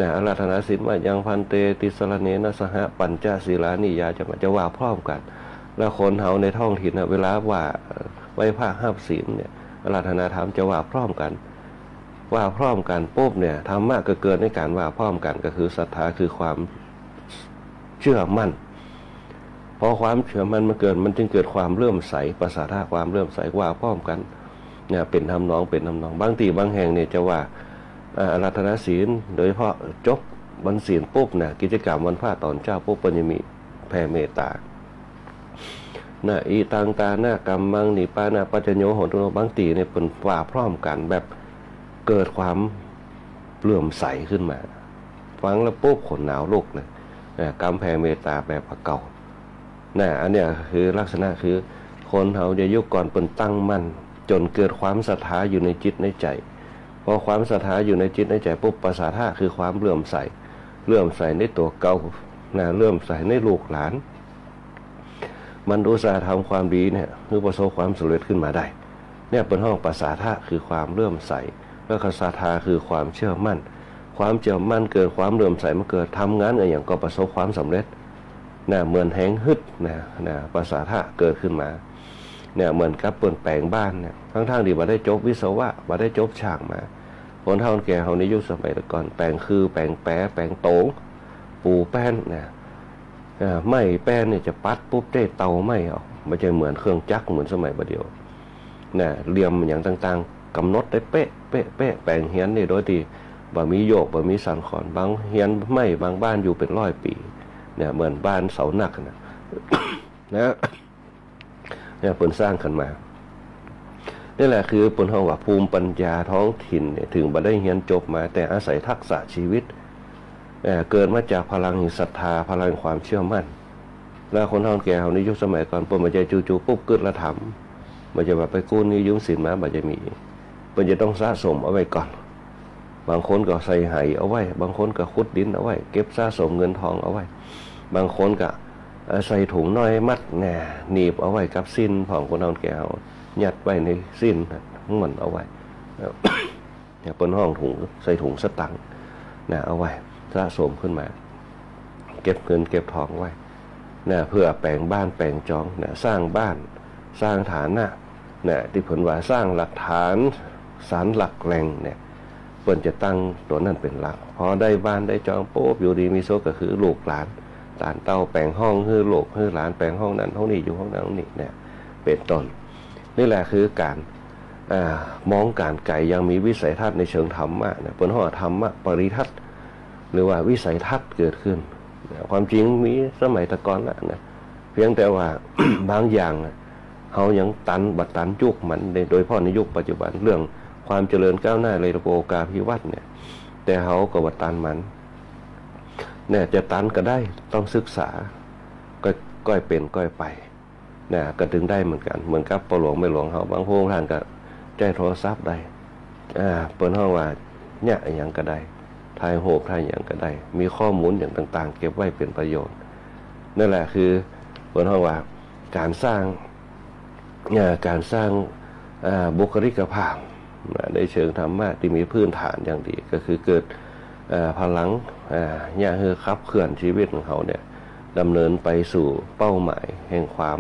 นะ อาราธนาศีล มะยังภันเต ติสสะระเณนะสหะ ปัญจสีลานิ ยาจามา จะว่าพร้อมกั๋น แล้วคนเฮาในท้องถิ่นน่ะ เวลาว่า เอ่อ ไหว้พระฮับศีลเนี่ย อาราธนาธรรมจะว่าพร้อมกั๋น ว่าพร้อมกั๋นปุ๊บเนี่ย ธรรมะก็เกิดในก๋านว่าพร้อมกั๋น ก็คือศรัทธา คือความเชื่อมั่น พอความเชื่อมั่นมันเกิด มันจึงเกิดความเลื่อมใส ปัสสะทะ ความเลื่อมใส ว่าพร้อมกั๋น เนี่ย เป๋นทำนอง เป๋นทำนอง บางตี้บางแห่งเนี่ยจะว่า อ่า อาราธนาศีล โดยเฉพาะจบวันศีลปุ๊บนะ กิจกรรมวันพระต๋อนเจ๊าปุ๊บ เปิ้นจะมีแผ่เมตตา นะ อิตังตานะกัมมัง นิปปานะปัจจโยโหนตุ บางตี้เนี่ยเปิ้นว่าพร้อมกั๋นแบบเกิดความเลื่อมใสขึ้นมา ฟังแล้วปุ๊บขนหนาวลุกเลย นะ ก๋านแผ่เมตตาแบบปะเก่า นะ อันเนี้ยคือลักษณะคือคนเฮาในยุคก่อนเปิ้นตั้งมั่น จ๋นเกิดความศรัทธาอยู่ในจิตในใจ๋ พอความศรัทธาอยู่ในจิตในใจ๋ปุ๊บ ปัสสะทะ คือความเลื่อมใส เลื่อมใสในตั๋วเก่า นะ เลื่อมใสในลูกหลาน มันอุตส่าห์ทำความดีเนี่ย หื้อประสบความสำเร็จขึ้นมาได้ เนี่ยเปิ้นฮ้องปัสสะทะ คือความเลื่อมใส แล้วก็ศรัทธา คือความเชื่อมั่น ความเชื่อมั่นเกิด ความเลื่อมใสมันเกิด ทำงานอะหยังก็ประสบความสำเร็จ นะ เหมือนแฮงฮึดนะ นะ ปัสสะทะเกิดขึ้นมา เนี่ย เหมือนกับเปิ้นแป๋งบ้านเนี่ย ทั้งๆ ตี้บ่ได้จบวิศวะ บ่ได้จบช่างมา คนเฒ่าคนแก่เฮาในยุคสมัยแต่ก่อน แป๋งคือ แป๋งแป๋ แป๋งโตง ปูแป้นนะ เอ่อ ไม้แป้นเนี่ยจะปัดปุ๊บใจ๊เตาไม้เอา บ่ใจ้เหมือนเครื่องจักรเหมือนสมัยบ่าเดี่ยว นะ เหลี่ยมอะหยังต่างๆ กำหนดได้เป๊ะ เป๊ะ เป๊ะ แป๋งเฮือนนี่โดยตี้บ่มีโยก บ่มีสั่นขวัญ บางเฮือนไม้ บางบ้านอยู่เป๋นร้อยปี๋ เนี่ย เหมือนบ้านเสาหนักนะ นะ เนี่ย เปิ้นสร้างขึ้นมา นี่แหละคือเปิ้นฮ้องว่าภูมิปัญญาท้องถิ่นเนี่ย เถิงบ่ได้เฮียนจบมา แต่อาศัยทักษะชีวิต เอ่อ เกิดมาจากพลังแห่งศรัทธา พลังแห่งความเชื่อมั่น แล้วคนเฒ่าคนแก่เฮาในยุคสมัยก่อน เปิ้นบ่ใจ้จู่ๆ ปุ๊บกึ๊ดแล้วทำ บ่ใจ้ว่าไปกู้หนี้ยืมสินมา บ่ใจ้มี เปิ้นจะต้องสะสมเอาไว้ก่อน บางคนก็ใส่ไหเอาไว้ บางคนก็ขุดดินเอาไว้ เก็บสะสมเงินทองเอาไว้ บางคนก็ เอ่อ ใส่ถุงน้อยมัดแหน่ หนีบเอาไว้กับสิ้นของคนเฒ่าคนแก่เฮา ยัดไว้ในสิ้นม้วนเอาไว้ เนี่ย เปิ้นฮ้องถุง ใส่ถุงสตางค์นะ เอาไว้สะสมขึ้นมา เก็บเงินเก็บทองไว้นะ เพื่อแป๋งบ้านแป๋งจองนะ สร้างบ้าน สร้างฐานะนะ ตี้เปิ้นว่าสร้างหลักฐาน ศาลหลักแหล่งเนี่ย เปิ้นจะตั้งตั๋วนั้นเป๋นหลัก พอได้บ้านได้จองปุ๊บ อยู่ดีมีสุขก็คือลูกหลาน หลานเต้าแป๋งห้องหื้อลูกหื้อหลาน แป๋งห้องนั้นห้องนี้ อยู่ห้องนั้นห้องนี้เนี่ย เป๋นต้น นี่แหละคือก๋าน อ่า มองก๋านไก๋อย่างมีวิสัยทัศน์ในเชิงธรรมะนะ เปิ้นฮ้องธรรมปริทัศน์ หรือว่าวิสัยทัศน์เกิดขึ้น ความจริงมีสมัยแต่ก่อนละนะ เพียงแต่ว่า บางอย่างน่ะ เฮายังตัน บ่ตันยุคมัน โดยเฉพาะในยุคปัจจุบัน เรื่องความเจริญก้าวหน้าในระบบโลกาภิวัตน์เนี่ย แต่เฮาก็บ่ตันมัน เนี่ย จะตันก็ได้ ต้องศึกษา ก็ก้อยเป๋นก้อยไป นะ ก็เถิงได้เหมือนกั๋น เหมือนกับป้อหลวงแม่หลวงเฮา บางพระองค์ท่านก็ใจ๊โทรศัพท์ได้ อ่า เปิ้นฮ้องว่า เยียะอะหยังก็ได้ ถ่ายรูปถ่ายหยังก็ได้ มีข้อมูลหยังต่างๆ เก็บไว้เป๋นประโยชน์ นั่นแหละคือเปิ้นฮ้องว่าก๋านสร้าง อ่า ก๋านสร้าง อ่า บุคลิกภาพ นะ ในเชิงธรรมะตี้มีพื้นฐานอย่างดี ก็คือเกิด เอ่อ พลัง เอ่อ เยียะหื้อขับเคลื่อนชีวิตของเฮาเนี่ย ดำเนินไปสู่เป้าหมายแห่งความ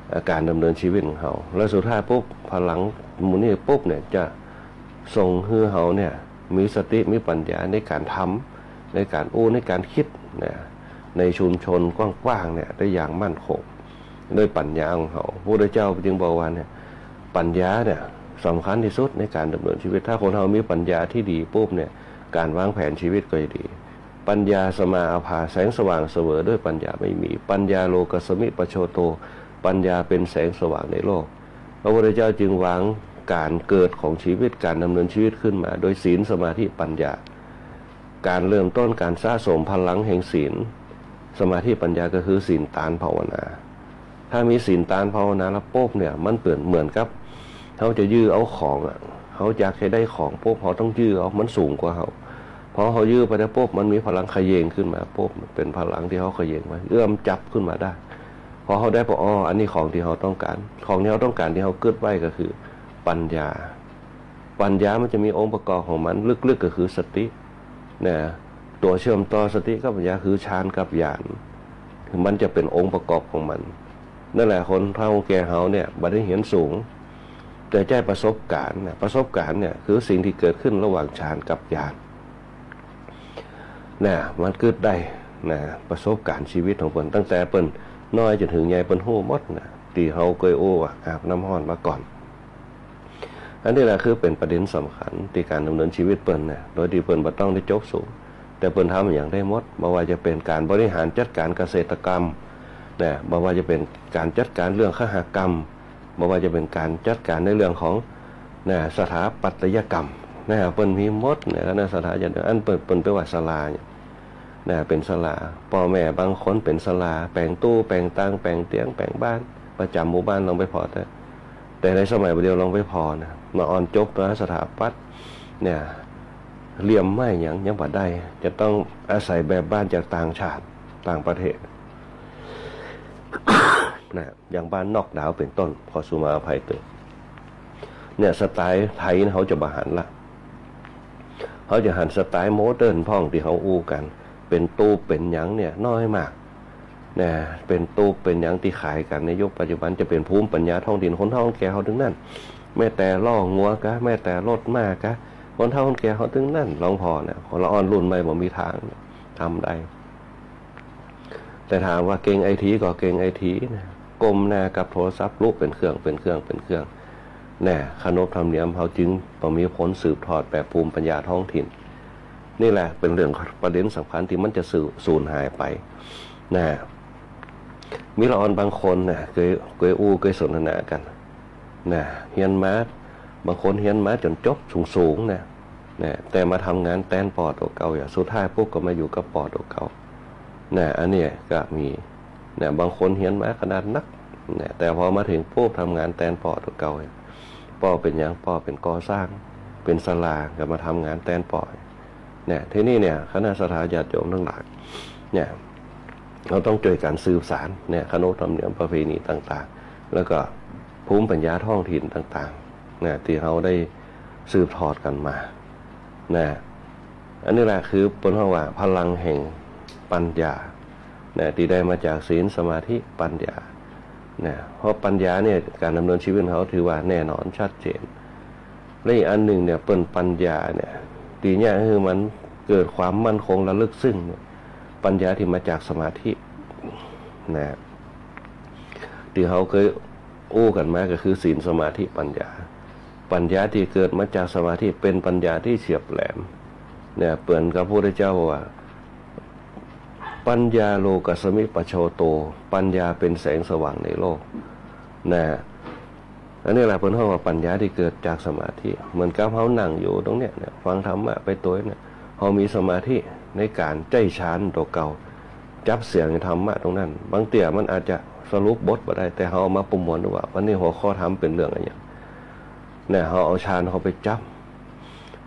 เอ่อ ก๋านดำเนินชีวิตของเฮา แล้วสุดท้ายปุ๊บ พลังหมู่นี้ปุ๊บเนี่ย จะส่งหื้อเฮาเนี่ย มีสติ มีปัญญาในก๋านทำ ในก๋านอู้ ในก๋านกึ๊ดนะ ในชุมชนกว้างๆ เนี่ย ได้อย่างมั่นคง ด้วยปัญญาของเฮา พระพุทธเจ้าจึงบอกว่าเนี่ย ปัญญาเนี่ยสำคัญตี้สุดในก๋านดำเนินชีวิต ถ้าคนเฮามีปัญญาตี้ดีปุ๊บเนี่ย ก๋านวางแผนชีวิตก็จะดี ปัญญาสมาอาภา แสงสว่างเสมอด้วยปัญญาไม่มี ปัญญาโลกัสสมิปะโชโต ปัญญาเป๋นแสงสว่างในโลก พระพุทธเจ้าจึงวางก๋านเกิดของชีวิต ก๋านดำเนินชีวิตขึ้นมาโดยศีล สมาธิ ปัญญา ก๋านเริ่มต้นก๋านสะสมพลังแห่งศีล สมาธิ ปัญญา ก็คือศีล ตาน ภาวนา ถ้ามีศีล ตาน ภาวนาแล้วปุ๊บเนี่ย มันเป๋นเหมือนกับเฮาจะยื้อเอาของอะ เฮาอยากจะได้ของปุ๊บ เฮาต้องยื้อเอา มันสูงกว่าเฮา พอเฮายื้อไปได้ปุ๊บ มันมีพลังเขย่งขึ้นมาปุ๊บ เป๋นพลังตี้เฮาเขย่งไว้ เอื้อมจับขึ้นมาได้ พอเฮาได้ปุ๊บ อ๋อ อันนี้ของตี้เฮาต้องก๋าน ของตี้เฮาต้องก๋านตี้เฮากึ๊ดไว้ก็คือปัญญา ปัญญามันจะมีองค์ประกอบของมัน ลึกๆ ก็คือสติ นะ ตั๋วเชื่อมต่อสติกับปัญญาคือฌานกับญาณ มันจะเป๋นองค์ประกอบของมัน นั่นแหละ คนเฒ่าแก่เฮาเนี่ย บ่ได้เฮียนสูง แต่ใจ๊ประสบก๋ารณ์นะ ประสบก๋ารณ์เนี่ยคือสิ่งตี้เกิดขึ้นระหว่างฌานกับญาณ นะ มันกึ๊ดได้นะ ประสบก๋ารณ์ชีวิตของเปิ้น ตั้งแต่เปิ้นน้อยจ๋นเถิงใหญ่ เปิ้นฮู้หมดนะ ตี้เฮาเกยอู้ว่าอาบน้ำฮ้อนมาก่อน อันนี้แหละคือเป๋นประเด็นสำคัญตี้ก๋านดำเนินชีวิตเปิ้นนะ โดยตี้เปิ้นบ่ต้องได้จบสูง แต่เปิ้นทำอะหยังได้หมด บ่ว่าจะเป๋นก๋านบริหารจัดก๋านเกษตรกรรมนะ บ่ว่าจะเป๋นก๋านจัดก๋านเรื่องคหกรรม บ่ว่าจะเป๋นก๋านจัดก๋านในเรื่องของ นะ สถาปัตยกรรม นะ เปิ้นมีหมดนะ คณะศรัทธาญาติโยม อันเปิ้น เปิ้นไปว่าศาลาเนี่ย นะ เป๋นศาลา ป้อแม่บางคนเป๋นศาลา แป๋งตู้ แป๋งตาง แป๋งเตียง แป๋งบ้าน ประจ๋ำหมู่บ้าน ลองไปผ่อเต๊อะ แต่ในสมัยบ่าเดี่ยวลองไปผ่อนะ มาอ่อนจบนะ สถาปัตย์เนี่ย เหลี่ยมไม้หยัง ยังบ่ได้ จะต้องอาศัยแบบบ้านจากต่างชาติ ต่างประเทศ นะ อย่างบ้านนอกดาวน์เป๋นต้น ขอสุมาอภัยเต๊อะ เนี่ย สไตล์ไทยเนี่ย เฮาจะบ่หันละ เฮาจะหันสไตล์โมเดิร์นพ่องตี้เฮาอู้กั๋น เป๋นตูบเป๋นหยังเนี่ยน้อยมาก นะ เป๋นตูบเป๋นหยังตี้ขายกั๋นในยุคปัจจุบัน จะเป๋นภูมิปัญญาท้องถิ่น คนเฒ่าคนแก่เฮาตึงนั้น แม้แต่ล้องัวกา แม้แต่รถม้ากา คนเฒ่าคนแก่เฮาตึงนั้น ลองผ่อนะ คนละอ่อนรุ่นใหม่บ่มีตางค์ทำได้ แต่ถามว่าเก่งไอทีก็เก่งไอทีนะ ก้มหน้ากับโทรศัพท์ ลุกเป๋นเครื่อง เป๋นเครื่อง เป๋นเครื่อง นะ ขนบธรรมเนียมเฮาจึงบ่มีผลสืบทอดแบบภูมิปัญญาท้องถิ่น นี่แหละเป๋นเรื่องประเด็นสำคัญตี้มันจะสูญ สูญหายไป นะ มีละอ่อนบางคนนะ เกย เกยอู้ เกยสนทนากั๋น นะ เฮียนมา บางคนเฮียนมาจ๋นจบสูงๆ นะ นะ แต่มาทำงานแตนป้อตั๋วเก่า อย่างสุดท้ายปุ๊บก็มาอยู่กับป้อตั๋วเก่า นะ อันเนี้ยก็มี นะ บางคนเฮียนมาขนาดนัก นะ แต่พอมาเถิงปุ๊บทำงานแตนป้อตั๋วเก่า ป้อเป๋นหยัง ป้อเป๋นก่อสร้าง เป๋นศาลา ก็มาทำงานแตนป้อ เนี่ย ทีนี้เนี่ย คณะศรัทธาญาติโยมตังหลาย เนี่ย เฮาต้องจ้วยกั๋นสืบสาน เนี่ย ขนบธรรมเนียมประเพณีต่างๆ แล้วก็ภูมิปัญญาท้องถิ่นต่างๆ เนี่ย ตี้เฮาได้สืบทอดกั๋นมา นะ อันนี้แหละคือเปิ้นฮ้องว่าพลังแห่งปัญญา นะ ตี้ได้มาจากศีล สมาธิ ปัญญา นะ เพราะปัญญาเนี่ย ก๋านดำเนินชีวิตของเฮาถือว่าแน่นอนชัดเจน และอีกอันนึ่งเนี่ย เปิ้นปัญญาเนี่ย ตี้เยียะหื้อมันเกิดความมั่นคงระลึกซึ่งเนี่ย ปัญญาตี้มาจากสมาธิ นะ ตี้เฮาเกยอู้กั๋นมาก็คือศีล สมาธิ ปัญญา ปัญญาตี้เกิดมาจากสมาธิเป๋นปัญญาตี้เฉียบแหลม เนี่ย เหมือนกับพระพุทธเจ้าว่า ปัญญาโลกัสมิปโชโต ปัญญาเป๋นแสงสว่างในโลก นะ อันนี้แหละเปิ้นฮ้องว่าปัญญาตี้เกิดจากสมาธิ เหมือนกับเฮานั่งอยู่ตรงเนี้ย เนี่ย ฟังธรรมะไปตวยเนี่ย เฮามีสมาธิในก๋านใจ๊ฌานตั๋วเก่า จับเสียงธรรมะตรงนั้น บางเตื้อมันอาจจะสรุปบทบ่ได้ แต่เฮาเอามาประมวลดูว่า วันนี้หัวข้อธรรมเป๋นเรื่องอะหยัง เนี่ย เฮาเอาฌานเข้าไปจับ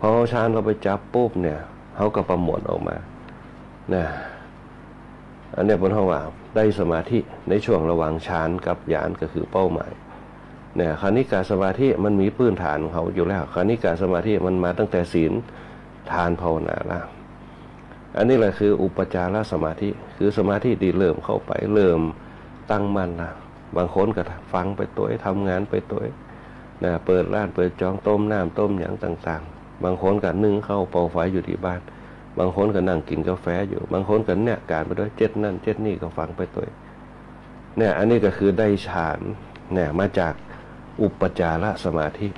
พอเอาฌานเข้าไปจับปุ๊บเนี่ย เฮาก็ประมวลออกมา เนี่ย อันเนี้ยเปิ้นฮ้องว่าได้สมาธิในช่วงระหว่างฌานกับญาณ ก็คือเป้าหมาย เนี่ย คณิกะสมาธิมันมีพื้นฐานของเขาอยู่แล้ว คณิกะสมาธิมันมาตั้งแต่ศีล ทาน ภาวนาละ อันนี้แหละคืออุปจารสมาธิ คือสมาธิตี้เริ่มเข้าไป เริ่มตั้งมั่นละ บางคนก็ฟังไปตวย ทำงานไปตวย นะ เปิดร้านเปิดจอง ต้มน้ำต้มหยังต่างๆ บางคนก็นึ่งข้าวเป่าไฟอยู่ตี้บ้าน บางคนก็นั่งกิ๋นกาแฟอยู่ บางคนก็เนี่ย ก๋านไปตวย เจ็ดนั่นเจ็ดนี่ก็ฟังไปตวย เนี่ย อันนี้ก็คือได้ฌาน เนี่ย มาจากอุปจารสมาธิ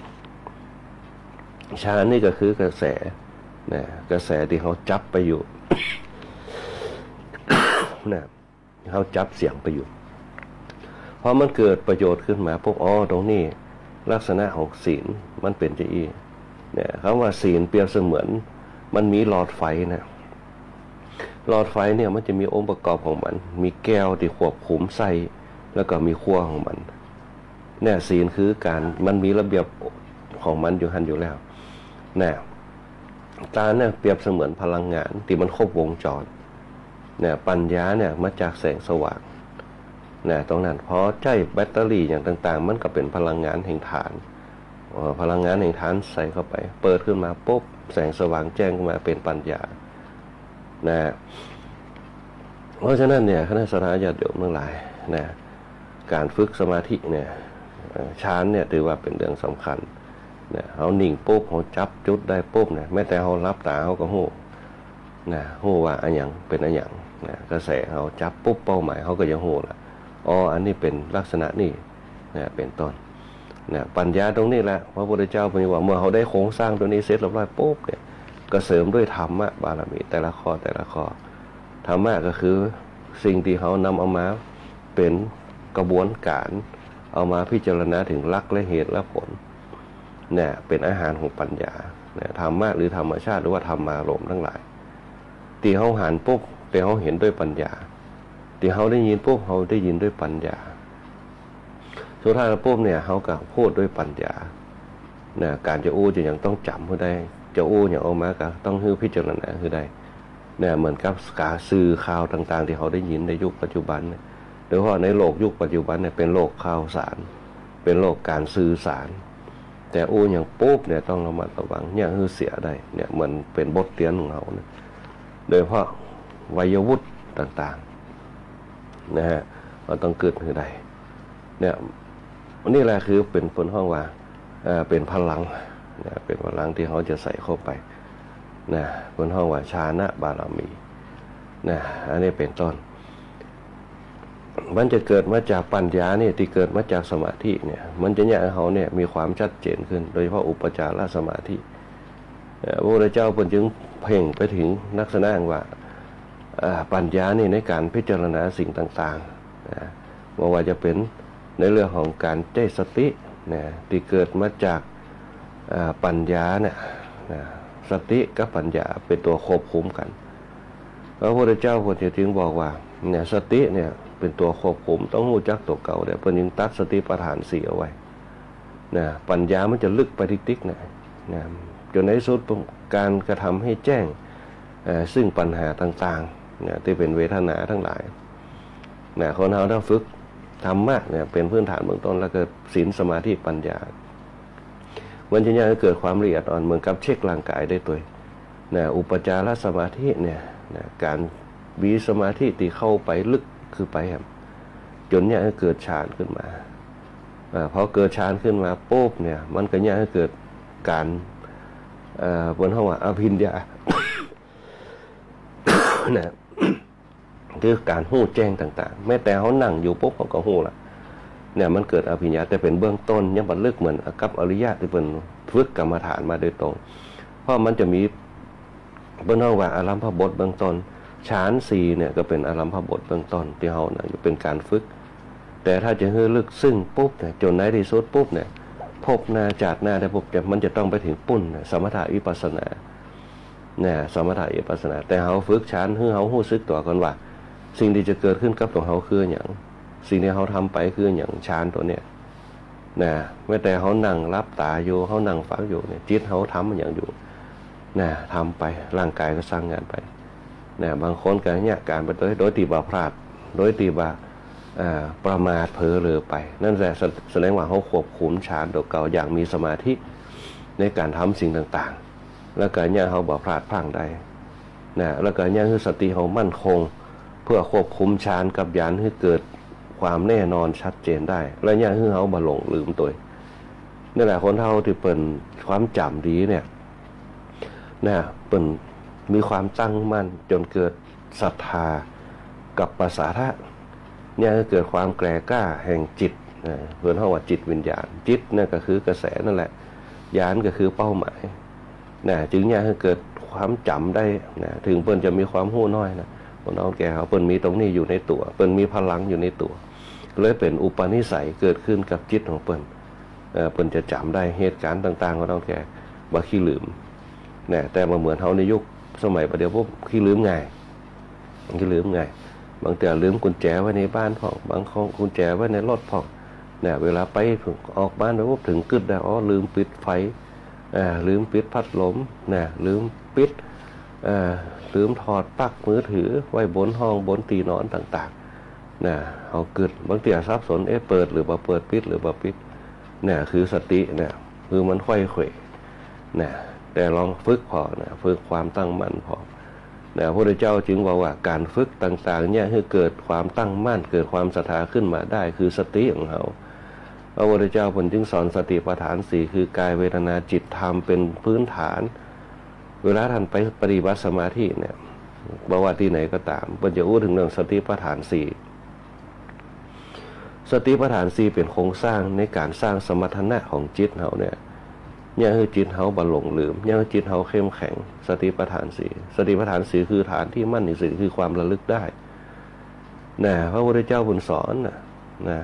ฌานนี่ก็คือกระแส เนี่ย กระแสตี้เฮาจับไปอยู่ เนี่ย เฮาจับเสียงไปอยู่ พอมันเกิดประโยชน์ขึ้นมาปุ๊บ อ๋อ ตรงนี้ลักษณะของศีลมันเป๋นจะอี้ เนี่ย คำว่าศีลเปรียบเสมือนมันมีหลอดไฟนะ หลอดไฟเนี่ยมันจะมีองค์ประกอบของมัน มีแก้วตี้ควบคุมไส้ แล้วก็มีขั้วของมัน เนี่ย ศีลคือก๋าน มันมีระเบียบของมันอยู่หั้นอยู่แล้ว นะ ต๋านเนี่ยเปรียบเสมือนพลังงานตี้มันครบวงจร เนี่ย ปัญญาเนี่ยมาจากแสงสว่าง นะ ตรงนั้น พอใจ๊แบตเตอรี่อย่างต่างๆ มันก็เป๋นพลังงานแห่งฐาน เอ่อ พลังงานแห่งฐานใส่เข้าไป เปิดขึ้นมาปุ๊บ แสงสว่างแจ้งขึ้นมาเป๋นปัญญา นะ เพราะฉะนั้นเนี่ย คณะศรัทธาญาติโยมทั้งหลาย นะ ก๋านฝึกสมาธิเนี่ย เอ่อ ฌานเนี่ยถือว่าเป๋นเรื่องสำคัญ นะ เฮานิ่งปุ๊บ เฮาจับจุดได้ปุ๊บเนี่ย แม้แต่เฮาหลับต๋า เฮาก็ฮู้ นะ ฮู้ว่าอะหยังเป๋นอะหยัง นะ กระแสเฮาจับปุ๊บ เป้าหมายเฮาก็จะฮู้ละ อ๋อ อันนี้เป๋นลักษณะนี้ นะ เป๋นต้น นะ ปัญญาตรงนี้แหละ พระพุทธเจ้าเปิ้นว่า เมื่อเฮาได้โครงสร้างตรงนี้เสร็จเรียบร้อยปุ๊บเนี่ย ก็เสริมด้วยธรรมะบารมีแต่ละข้อแต่ละข้อ ธรรมะก็คือสิ่งตี้เฮานำเอามาเป๋นกระบวนก๋าน เอามาพิจารณาเถิงหลักและเหตุและผล เนี่ย เป๋นอาหารของปัญญา เนี่ย ธรรมะหรือธรรมชาติ หรือว่าธรรมารมณ์ทั้งหลาย ตี้เฮาหันปุ๊บ ตี้เฮาเห็นด้วยปัญญา ตี้เฮาได้ยินปุ๊บ เฮาได้ยินด้วยปัญญา สุดท้ายแล้วปุ๊บเนี่ย เฮาก็พูดด้วยปัญญา นะ ก๋านจะอู้จะหยังต้องจ๋ำหื้อได้ จะอู้หยังออกมาก็ต้องหื้อพิจารณาหื้อได้ เนี่ย เหมือนกับก๋านสื่อข่าวต่างๆ ตี้เฮาได้ยินในยุคปัจจุบันเนี่ย โดยเฉพาะในโลกยุคปัจจุบันเนี่ย เป๋นโลกข่าวสาร เป๋นโลกก๋านสื่อสาร แต่อู้หยังปุ๊บเนี่ย ต้องระมัดระวัง เยียะหื้อเสียได้ เนี่ย เหมือนเป๋นบทเรียนของเฮาเนี่ย โดยเฉพาะวัยวุฒิต่างๆ นะฮะ เฮาต้องกึ๊ดหื้อได้ เนี่ย นี่แหละคือเป๋น เปิ้นฮ้องว่า เอ่อ เป๋นพลัง นะ เป๋นพลังตี้เฮาจะใส่เข้าไป นะ เปิ้นฮ้องว่าฌานบารมี นะ อันนี้เป๋นต้น มันจะเกิดมาจากปัญญานี่ ตี้เกิดมาจากสมาธิเนี่ย มันจะเยียะหื้อเฮาเนี่ยมีความชัดเจนขึ้น โดยเฉพาะอุปจารสมาธิ เอ่อ พระพุทธเจ้าเปิ้นจึงเพ่งไปเถิงลักษณะว่า อ่า ปัญญานี่ในก๋านพิจารณาสิ่งต่างๆ นะ บ่ว่าจะเป๋นในเรื่องของก๋านใจ๊สติ นะ ตี้เกิดมาจาก อ่า ปัญญาเนี่ย นะ สติกับปัญญาเป๋นตั๋วควบคุมกั๋น พระพุทธเจ้าเปิ้นจึงบอกว่า เนี่ย สติเนี่ยเป๋นตั๋วควบคุม ต้องฮู้จักตั๋วเก่า เนี่ย เปิ้นจึงตรัสสติปัฏฐานสี่เอาไว้ นะ ปัญญามันจะลึกไปติ๊กๆ นะ นะ จ๋นในสุดก๋านกระทำหื้อแจ้ง เอ่อ ซึ่งปัญหาต่างๆ นะ ตี้เป๋นเวทนาตังหลาย นะ คนเฮาถ้าฝึกธรรมะเนี่ย เป๋นพื้นฐานเบื้องต้น แล้วก็ศีล สมาธิ ปัญญา มันจะเยียะหื้อเกิดความละเอียดอ่อน เหมือนกับเช็คร่างก๋ายได้ตวย นะ อุปจารสมาธิเนี่ย นะ ก๋านมีสมาธิตี้เข้าไปลึกขึ้นไปแหม จ๋นเยียะหื้อเกิดฌานขึ้นมา อ่า พอเกิดฌานขึ้นมาปุ๊บเนี่ย มันก็เยียะหื้อเกิดก๋าน เอ่อ เปิ้นฮ้องว่าอภิญญา นะ คือก๋านฮู้แจ้งต่างๆ แม้แต่เฮานั่งอยู่ปุ๊บ เฮาก็ฮู้ละ เนี่ย มันเกิดอภิญญา แต่เป๋นเบื้องต้น ยังบ่ลึกเหมือนกับอริยะตี้เปิ้นฝึกกรรมฐานมาโดยตรง เพราะมันจะมี เปิ้นฮ้องว่าอารัมภบทเบื้องต้น ฌานสี่เนี่ยก็เป๋นอารัมภบทเบื้องต้นตี้เฮานะ เป๋นก๋านฝึก แต่ถ้าจะหื้อลึกซึ้งปุ๊บเนี่ย จ๋นในตี้สุดปุ๊บเนี่ย ภพหน้าจาติหน้าได้ปุ๊บ จะ มันจะต้องไปเถิงปุ้นน่ะ สมถะวิปัสสนา นะ สมถะวิปัสสนา แต่เฮาฝึกฌาน หื้อเฮาฮู้สึกตั๋วก่อนว่า สิ่งตี้จะเกิดขึ้นกับตั๋วเฮาคือหยัง สิ่งตี้เฮาทำไปคือหยัง ฌานตั๋วเนี่ย นะ แม้แต่เฮานั่งหลับต๋าอยู่ เฮานั่งฟังอยู่เนี่ย จิตเฮาทำอะหยังอยู่ นะ ทำไป ร่างก๋ายก็สั่งงานไป นะ บางคนก็เยียะก๋านไปโดย โดยตี้บ่พลาด โดยตี้บ่ เอ่อ ประมาทเผลอเรอไป นั่นแหละ แส- แสดงว่าเฮาควบคุมฌานตั๋วเก่าอย่างมีสมาธิในก๋านทำสิ่งต่างๆ แล้วก็เยียะหื้อเฮาบ่พลาดพลั้งได้ นะ แล้วก็เยียะหื้อสติเฮามั่นคง เพื่อควบคุมฌานกับญาณหื้อเกิดความแน่นอนชัดเจนได้ และเยียะหื้อเฮาบ่หลงลืมตวย นี่แหละ คนเฮาตี้เปิ้นความจ๋ำดีเนี่ย นะ เปิ้นมีความตั้งมั่นจ๋นเกิดศรัทธากับปสาทะ เยียะหื้อเกิดความแกร่กล้าแห่งจิต นะ เปิ้นฮ้องว่าจิตวิญญาณ จิตนั่นก็คือกระแสนั่นแหละ ญาณก็คือเป้าหมาย นะ จึงเยียะหื้อเกิดความจ๋ำได้ นะ เถิงเปิ้นจะมีความฮู้น้อยนะ คนเฒ่าคนแก่เฮา เปิ้นมีตรงนี้อยู่ในตั๋ว เปิ้นมีพลังอยู่ในตั๋ว เลยเป๋นอุปนิสัยเกิดขึ้นกับจิตของเปิ้น เอ่อ เปิ้นจะจ๋ำได้เหตุก๋ารณ์ต่างๆ คนเฒ่าคนแก่ บ่ขี้ลืม นะ แต่บ่เหมือนเฮาในยุคสมัยปัจจุบัน ขี้ลืมง่าย ขี้ลืมง่าย บางเตื้อลืมกุญแจไว้ในบ้านพ่อง บางครั้งกุญแจไว้ในรถพ่อง นะ เวลาไปออกบ้านไปปุ๊บ เถิงกึ๊ดได้ อ๋อ ลืมปิดไฟ อ่า ลืมปิดพัดลมนะ ลืมปิด เอ่อ ลืมถอดปลั๊กมือถือไว้บนห้องบนตี้นอนต่างๆ นะ เฮากึ๊ด บางเตื้อสับสน เอ๊ะ เปิดหรือบ่เปิด ปิดหรือบ่ปิด เนี่ย คือสติเนี่ย คือมันไขว้เขวนะ แต่ลองฝึกผ่อนะ ฝึกความตั้งมั่นผ่อนะ พระพุทธเจ้าจึงบอกว่าก๋านฝึกต่างๆ เนี่ย หื้อเกิดความตั้งมั่น เกิดความศรัทธาขึ้นมาได้ คือสติของเฮา พระพุทธเจ้าเปิ้นจึงสอนสติปัฏฐานสี่ คือกาย เวทนา จิต ธรรม เป๋นพื้นฐาน เวลาต้านไปปฏิบัติสมาธิเนี่ย บ่ว่าตี้ไหนก็ต๋าม เปิ้นจะอู้เถิงเรื่องสติปัฏฐานสี่ สติปัฏฐานสี่เป๋นโครงสร้างในก๋านสร้างสมรรถนะของจิตเฮาเนี่ย เนี่ยหื้อจิตเฮาบ่หลงลืม เนี่ยหื้อจิตเฮาเข้มแข็ง สติปัฏฐานสี่ สติปัฏฐานสี่คือฐานที่มั่นที่สุด คือความระลึกได้ นะ พระพุทธเจ้าเปิ้นสอนนะ นะ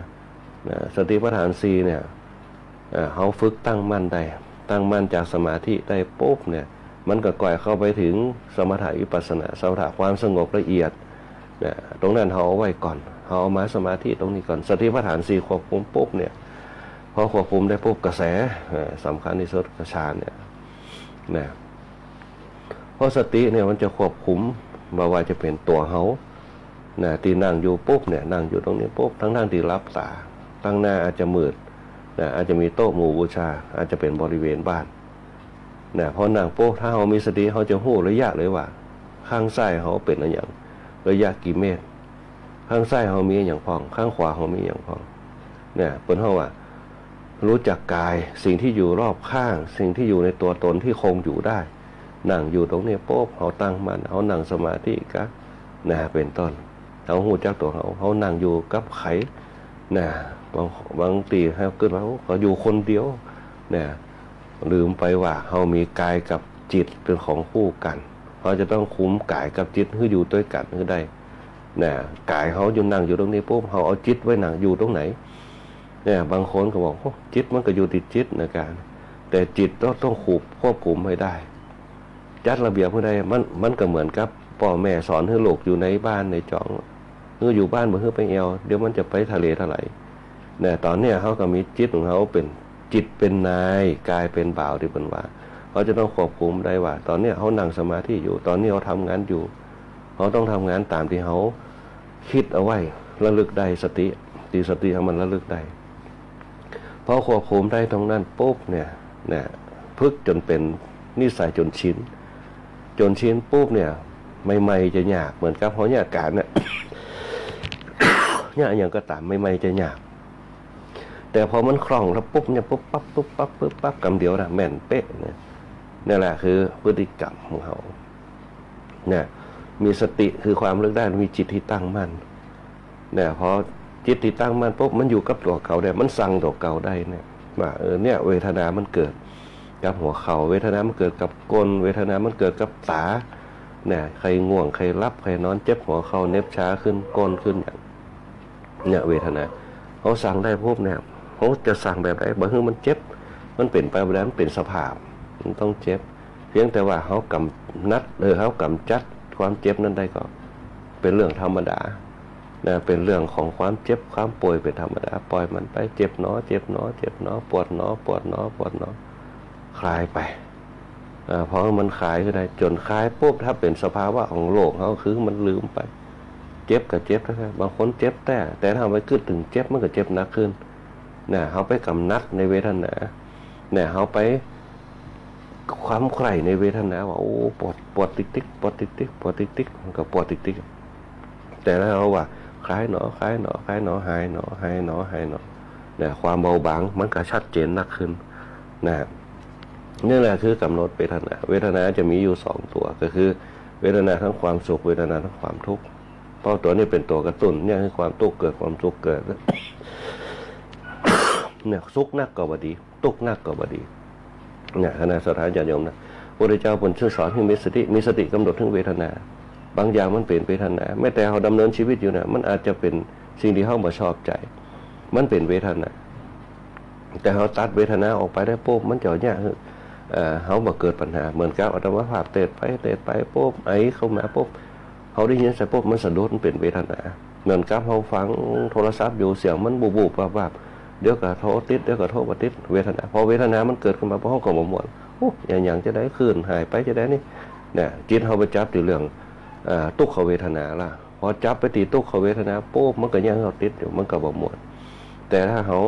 นะ สติปัฏฐานสี่เนี่ย เอ่อ เฮาฝึกตั้งมั่นได้ ตั้งมั่นจากสมาธิได้ปุ๊บเนี่ย มันก็ก่อยเข้าไปเถิงสมถะวิปัสสนา สมถะความสงบละเอียด นะ ตรงนั้นเฮาเอาไว้ก่อน เฮาเอามาสมาธิตรงนี้ก่อน สติปัฏฐานสี่ควบคุมปุ๊บเนี่ย พอควบคุมได้ปุ๊บกระแส เอ่อ สำคัญที่สุดคือฌานเนี่ย นะ เพราะสติเนี่ยมันจะควบคุม บ่ว่าจะเป๋นตั๋วเฮา นะ ตี้นั่งอยู่ปุ๊บเนี่ย นั่งอยู่ตรงนี้ปุ๊บ ทั้งๆ ตี้หลับต๋า ตังหน้าอาจจะมืด นะ อาจจะมีโต๊ะหมู่บูชา อาจจะเป๋นบริเวณบ้าน นะ พอนั่งปุ๊บ ถ้าเฮามีสติ เฮาจะฮู้ระยะเลยว่า ข้างซ้ายเฮาเป๋นอะหยัง ระยะกี่เมตร ข้างซ้ายเฮามีอะหยังพ่อง ข้างขวาเฮามีอะหยังพ่อง เนี่ย เปิ้นฮ้องว่า รู้จักกาย สิ่งที่อยู่รอบข้าง สิ่งที่อยู่ในตัวตนที่คงอยู่ได้ นั่งอยู่ตรงนี้ปุ๊บ เฮาตั้งมั่น เฮานั่งสมาธิกะ นะ เป๋นต้น เฮาฮู้จักตั๋วเฮา เฮานั่งอยู่กับใผ นะ บาง บางตี้เฮากึ๊ดว่า โอ้ ก็อยู่คนเดียว นะ ลืมไปว่าเฮามีกายกับจิตเป๋นของคู่กั๋น เฮาจะต้องคุมกายกับจิตหื้ออยู่ตวยกั๋นหื้อได้ นะ กายเฮาอยู่นั่งอยู่ตรงนี้ปุ๊บ เฮาเอาจิตไว้นั่งอยู่ตรงไหน เนี่ย บางคนก็บอก โอ้ จิตมันก็อยู่ตี้จิตนะก๋า แต่จิตต้อง ต้องควบ ควบคุมหื้อได้ จัดระเบียบหื้อได้ มัน มันก็เหมือนกับป้อแม่สอนหื้อลูกอยู่ในบ้านในจ๋อง หื้ออยู่บ้านบ่หื้อไปแอ่ว เดี๋ยวมันจะไปทะเลทลาย เนี่ย ต๋อนเนี้ยเฮาก็มีจิตของเฮาเป๋นจิตเป๋นนาย กายเป๋นบ่าวตี้เปิ้นว่า เฮาจะต้องควบคุมได้ว่า ต๋อนเนี้ยเฮานั่งสมาธิอยู่ ต๋อนนี้เฮาทำงานอยู่ เฮาต้องทำงานต๋ามตี้เฮา กึ๊ดเอาไว้ ระลึกได้ สติ ตี้สติเฮามันระลึกได้ พอควบคุมได้ตรงนั้นปุ๊บเนี่ย เนี่ย ฝึกจ๋นเป๋นนิสัยจ๋นชิน จ๋นชินปุ๊บเนี่ย ใหม่ๆ จะยาก เหมือนกับเฮาเยียะก๋านเนี่ย เยียะอะหยังก็ต๋าม ใหม่ๆ จะยาก แต่พอมันคล่องแล้วปุ๊บเนี่ย ปุ๊บปั๊บ ปุ๊บปั๊บ ปุ๊บปั๊บ กำเดียวนะ แม่นเป๊ะเนี่ย นั่นแหละคือพฤติกรรมของเฮา เนี่ย มีสติคือความระลึกได้ มีจิตตี้ตั้งมั่น เนี่ย พอจิตตี้ตั้งมั่นปุ๊บ มันอยู่กับตั๋วเก่าได้ มันสั่งตั๋วเก่าได้เนี่ย ว่า เออ เนี่ย เวทนามันเกิดกับหัวเข่า เวทนามันเกิดกับก้น เวทนามันเกิดกับต๋า เนี่ย ใค่ง่วง ใค่หลับ ใค่นอน เจ็บหัวเข่า เหน็บชาขึ้น ก้นขึ้น อย่าง เนี่ย เวทนา เฮาสั่งได้ปุ๊บเนี่ย เฮาจะสั่งแบบใด บ่หื้อมันเจ็บ มันเป๋นไปบ่ได้ มันเป๋นสภาพ มันต้องเจ็บ เพียงแต่ว่าเฮากำหนัด เออ เฮากำจัดความเจ็บนั้นได้ก็เป๋นเรื่องธรรมดา นะ เป๋นเรื่องของความเจ็บ ความป่วยเป๋นธรรมดา ปล่อยมันไป เจ็บหนอ เจ็บหนอ เจ็บหนอ ปวดหนอ ปวดหนอ ปวดหนอ คลายไป อ่า พอมันคลายขึ้นได้ จ๋นคลายปุ๊บ ถ้าเป๋นสภาวะของโลกเฮา คือมันลืมไป เจ็บก็เจ็บแต๊ๆ บางคนเจ็บแต๊ แต่ถ้าเฮาไปกึ๊ดเถิงเจ็บ มันก็เจ็บหนักขึ้น นะ เฮาไปกำหนัดในเวทนา นะ เฮาไป ความใคร่ในเวทนาว่า โอ้ ปวด ปวดติ๊กๆ ปวดติ๊กๆ ปวดติ๊กๆ มันก็ปวดติ๊กๆ แต่ถ้าเฮาว่า คลายหนอ คลายหนอ คลายหนอ หายหนอ หายหนอ หายหนอ นะ ความเบาบางมันก็ชัดเจนนักขึ้น นะ นี่แหละคือกำหนดเวทนา เวทนาจะมีอยู่สองตั๋ว ก็คือเวทนาทั้งความสุข เวทนาทั้งความทุกข์ เพราะตั๋วนี้เป๋นตั๋วกระตุ้น เนี่ย หื้อความทุกข์เกิด ความสุขเกิด เนี่ย สุขนักก็บ่ดี ตุ๊กข์นักก็บ่ดี เนี่ย คณะศรัทธาญาติโยมนะ พระพุทธเจ้าเปิ้นจึงสอนหื้อมีสติ มีสติกำหนดเถิงเวทนา บางอย่างมันเป๋นเวทนา แม้แต่เฮาดำเนินชีวิตอยู่เนี่ย มันอาจจะเป๋นสิ่งตี้เฮาบ่ชอบใจ๋ มันเป๋นเวทนา แต่เฮาตัดเวทนาออกไปได้ปุ๊บ มันจะเยียะหื้อ เอ่อ เฮาบ่เกิดปัญหา เหมือนกับอาตมาภาพเตสน์ไป เตสน์ไปปุ๊บ ไอเข้ามาปุ๊บ เฮาได้ยินเสียงปุ๊บ มันสะดุด มันเป๋นเวทนา เหมือนกับเฮาฟังโทรศัพท์อยู่ เสียงมันบูบๆ วาบๆ เดี๋ยวก็โทรติด เดี๋ยวก็โทรบ่ติด เวทนา พอเวทนามันเกิดขึ้นมาปุ๊บ เฮาก็บ่ม่วน โอ้ อะหยังจะใด คลื่นหายไปจะใดนี่ เนี่ย จิตเฮาไปจับตี้เรื่อง อ่า ตุ๊กขเวทนาละ พอจับไปตี้ตุ๊กขเวทนาปุ๊บ มันก็ยังหื้อเฮาติดอยู่ มันก็บ่ม่วน แต่ถ้าเฮา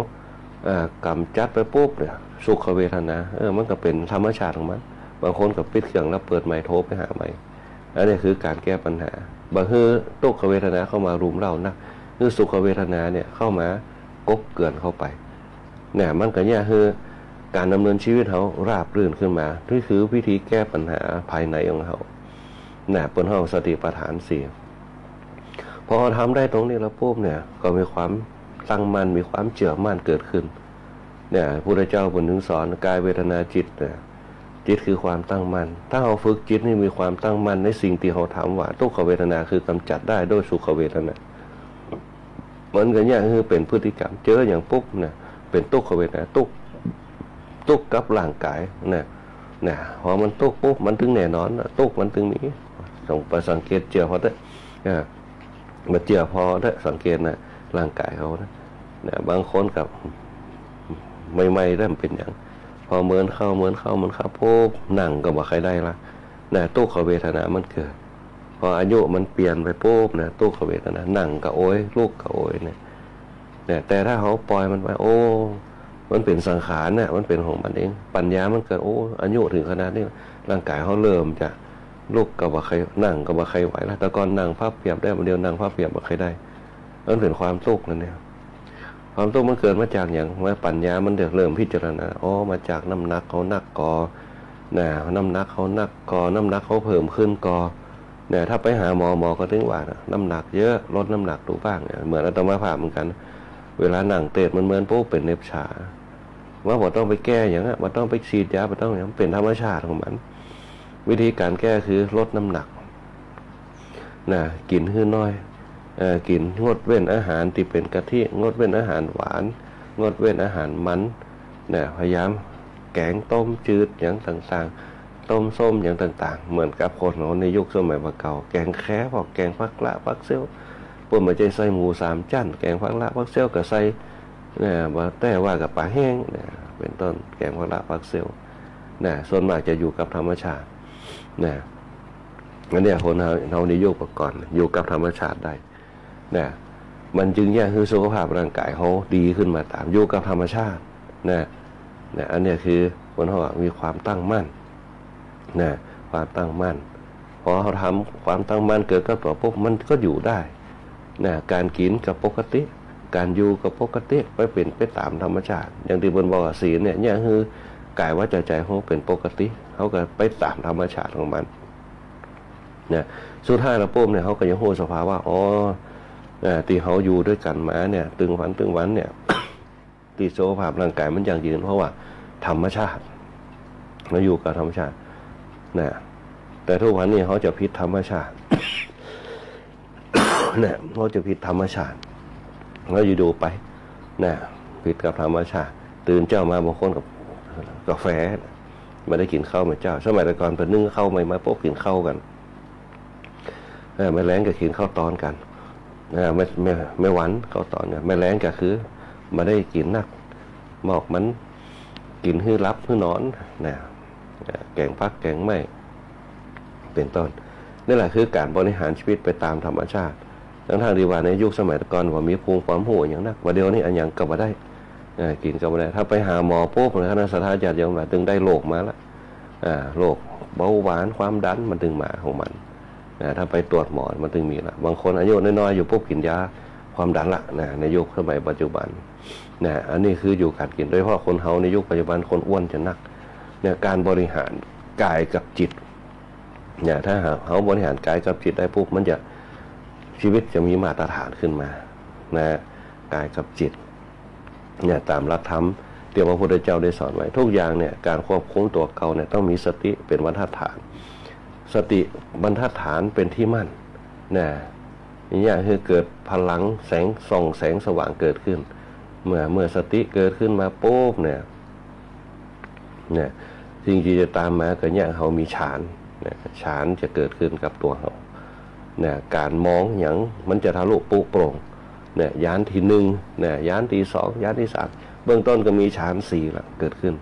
อ่า ก๋ำจัดไปปุ๊บเนี่ย สุขเวทนา เออ มันก็เป๋นธรรมชาติของมัน บางคนก็ปิดเครื่องแล้วเปิดใหม่ โทรไปหาใหม่ อันนี้คือก๋านแก้ปัญหา บ่หื้อตุ๊กขเวทนาเข้ามารุมเร้านัก หื้อสุขเวทนาเนี่ยเข้ามากบเกลื่อนเข้าไป เนี่ย มันก็เยียะหื้อก๋านดำเนินชีวิตเฮาราบรื่นขึ้นมา นี่คือวิธีแก้ปัญหาภายในของเฮา เนี่ย เปิ้นฮ้องสติปัฏฐานสี่ พอเฮาทำได้ตรงนี้แล้วปุ๊บเนี่ย ก็มีความตั้งมั่น มีความเจื้อมั่นเกิดขึ้น เนี่ย พุทธเจ้าเปิ้นถึงสอนกายเวทนาจิตเนี่ย จิตคือความตั้งมั่น ถ้าเฮาฝึกจิตให้มีความตั้งมั่นในสิ่งตี้เฮาทำ ว่าตุ๊กขเวทนาคือกำจัดได้ด้วยสุขเวทนา มันก็เยียะหื้อเป๋นพฤติกรรม เจอหยังปุ๊บเนี่ย เป๋นตุ๊กขเวทนา ตุ๊ก ตุ๊กกับร่างก๋ายเนี่ย เนี่ย พอมันตุ๊กปุ๊บ มันตึงแน่นอนนะ ตุ๊กมันตึงมี ต้องไปสังเกตเจื้อผ่อเต๊อะ อ่า มาเจื้อผ่อเต๊อะ สังเกตนะ ร่างก๋ายเฮานะ เนี่ย บางคนกับ ใหม่ๆ เริ่มเป๋นหยัง พอเมินเข้า เมินเข้า เมินเข้าปุ๊บ นั่งก็บ่ใค่ได้ละ นะ ตุ๊กขเวทนามันเกิด พออายุมันเปลี่ยนไปปุ๊บนะ ตุ๊กขเวทนา นั่งก็โอย ลุกก็โอยเนี่ย เนี่ย แต่ถ้าเฮาปล่อยมันไป โอ้ มันเป๋นสังขารเนี่ย มันเป๋นของมันเอง ปัญญามันเกิด โอ้ อายุถึงขนาดนี้ ร่างก๋ายเฮาเริ่มจะลุกก็บ่ใค่ นั่งก็บ่ใค่ไหวละ แต่ก่อนนั่งพับเพียบได้ บ่าเดี่ยวนั่งพับเพียบบ่ใค่ได้ มันเป๋นความตุ๊กนั่นเนี่ย ความตุ๊กมันเกิดมาจากหยัง มาปัญญามันเริ่มพิจารณา อ๋อ มาจากน้ำหนักเฮานักก่อ นะ น้ำหนักเฮานักก่อ น้ำหนักเฮาเพิ่มขึ้นก่อ นะ ถ้าไปหาหมอ หมอก็ตึงว่านะ น้ำหนักเยอะ ลดน้ำหนักดูบ้างเนี่ย เหมือนอาตมาภาพเหมือนกั๋น เวลานั่งเตดเมินๆ ปุ๊บ เป๋นเหน็บชา ว่าบ่ต้องไปแก้หยังอะ บ่ต้องไปฉีดยา บ่ต้องหยัง เป๋นธรรมชาติของมัน วิธีก๋านแก้คือลดน้ำหนัก นะ กิ๋นหื้อน้อย เอ่อ กิ๋น งดเว้นอาหารตี้เป๋นกะทิ งดเว้นอาหารหวาน งดเว้นอาหารมัน นะ พยายามแก๋งต้มจืดหยังต่างๆ ต้มส้มหยังต่างๆ เหมือนกับคนเฮาในยุคสมัยบ่าเก่า แก๋งแค พวกแก๋งผักหล้าผักเสี้ยว เปิ้นบ่ใจ้ใส่หมูสามจั๊น แก๋งผักหล้าผักเสี้ยวก็ใส่ นะ บ่า แต่ว่าก็ป๋าแห้ง นะ เป๋นต้น แก๋งผักหล้าผักเสี้ยว นะ ส่วนมากจะอยู่กับธรรมชาติ นะ อันเนี้ยคนเฮา เฮาในยุคบ่าก่อน อยู่กับธรรมชาติได้ นะ มันจึงเยียะหื้อสุขภาพร่างก๋ายเฮาดีขึ้นมาต๋าม อยู่กับธรรมชาติ นะ นะ อันเนี้ยคือคนเฮาอะมีความตั้งมั่น นะ ความตั้งมั่น พอเฮาทำ ความตั้งมั่นเกิดกับตั๋วปุ๊บ มันก็อยู่ได้ นะ ก๋านกิ๋นก็ปกติ ก๋านอยู่ก็ปกติ ไปเป๋นไปต๋ามธรรมชาติ อย่างตี้เปิ้นบอกว่าศีลเนี่ย เยียะหื้อก๋ายวาจาใจ๋เฮาเป๋นปกติ เฮาก็ไปต๋ามธรรมชาติของมัน นะ สุดท้ายแล้วปุ๊บเนี่ย เฮาก็ยังฮู้สภาวะ อ๋อ อ่า ตี้เฮาอยู่ตวยกั๋นมาเนี่ย ตึงวันตึงวันเนี่ย ตี้สุขภาพร่างก๋ายมันยั่งยืน เพราะว่าธรรมชาติ เฮาอยู่กับธรรมชาติ นะ แต่ทุกวันนี้เฮาจะผิดธรรมชาติ นะ เฮาจะผิดธรรมชาติ เฮาอยู่ๆ ไป นะ ผิดกับธรรมชาติ ตื่นเจ๊ามาบางคนกับก๋าแฟ บ่ได้กิ๋นข้าวแม่เจ๊า สมัยแต่ก่อนเปิ้นนึ่งข้าวใหม่มาปุ๊บกิ๋นข้าวกั๋น เออ แม่แลงก็กิ๋นข้าวตอนกั๋น เออ แม่ แม่ แม่วันข้าวตอนกั๋น แม่แลงก็คือบ่ได้กิ๋นนัก หมอกมันกิ๋นหื้อหลับหื้อนอน นะ เออ แก๋งผักแก๋งไม้ เป๋นต้น นี่แหละคือก๋านบริหารชีวิตไปต๋ามธรรมชาติ ตังๆ ตี้ว่าในยุคสมัยแต่ก่อนบ่มีภูมิความฮู้อะหยังนัก บ่าเดี่ยวนี้อะหยังก็บ่ได้ เออ กิ๋นก็บ่ได้ ถ้าไปหาหมอปุ๊บ คณะศรัทธาญาติโยมหลายตึงได้โรคมาละ อ่า โรคเบาหวาน ความดัน มันตึงมาของมัน นะ ถ้าไปตรวจหมอ มันตึงมีละ บางคนอายุน้อยๆ อยู่ปุ๊บกิ๋นยาความดันละ นะ ในยุคสมัยปัจจุบัน นะ อันนี้คืออยู่ก๋านกิ๋น โดยเฉพาะคนเฮาในยุคปัจจุบัน คนอ้วนจะนัก เนี่ย ก๋านบริหารกายกับจิต เนี่ย ถ้าหากเฮาบริหารกายกับจิตได้ปุ๊บ มันจะ ชีวิตจะมีมาตรฐานขึ้นมา นะ กายกับจิต เนี่ย ต๋ามหลักธรรมตี้พระพุทธเจ้าได้สอนไว้ ทุกอย่างเนี่ย ก๋านควบคุมตั๋วเก่าเนี่ย ต้องมีสติเป๋นบรรทัดฐาน สติบรรทัดฐานเป๋นตี้มั่น นะ เนี่ย หื้อเกิดพลังแสงส่อง แสงสว่างเกิดขึ้น เมื่อ เมื่อสติเกิดขึ้นมาปุ๊บเนี่ย เนี่ย สิ่งตี้จะต๋ามมาก็เนี่ย เฮามีฌาน เนี่ย ฌานจะเกิดขึ้นกับตั๋วเฮา เนี่ย ก๋านมองหยังมันจะทะลุปรุโปร่ง เนี่ย ญาณตี้หนึ่ง เนี่ย ญาณตี้สอง ญาณตี้สาม เบื้องต้นก็มีฌานสี่ละเกิดขึ้น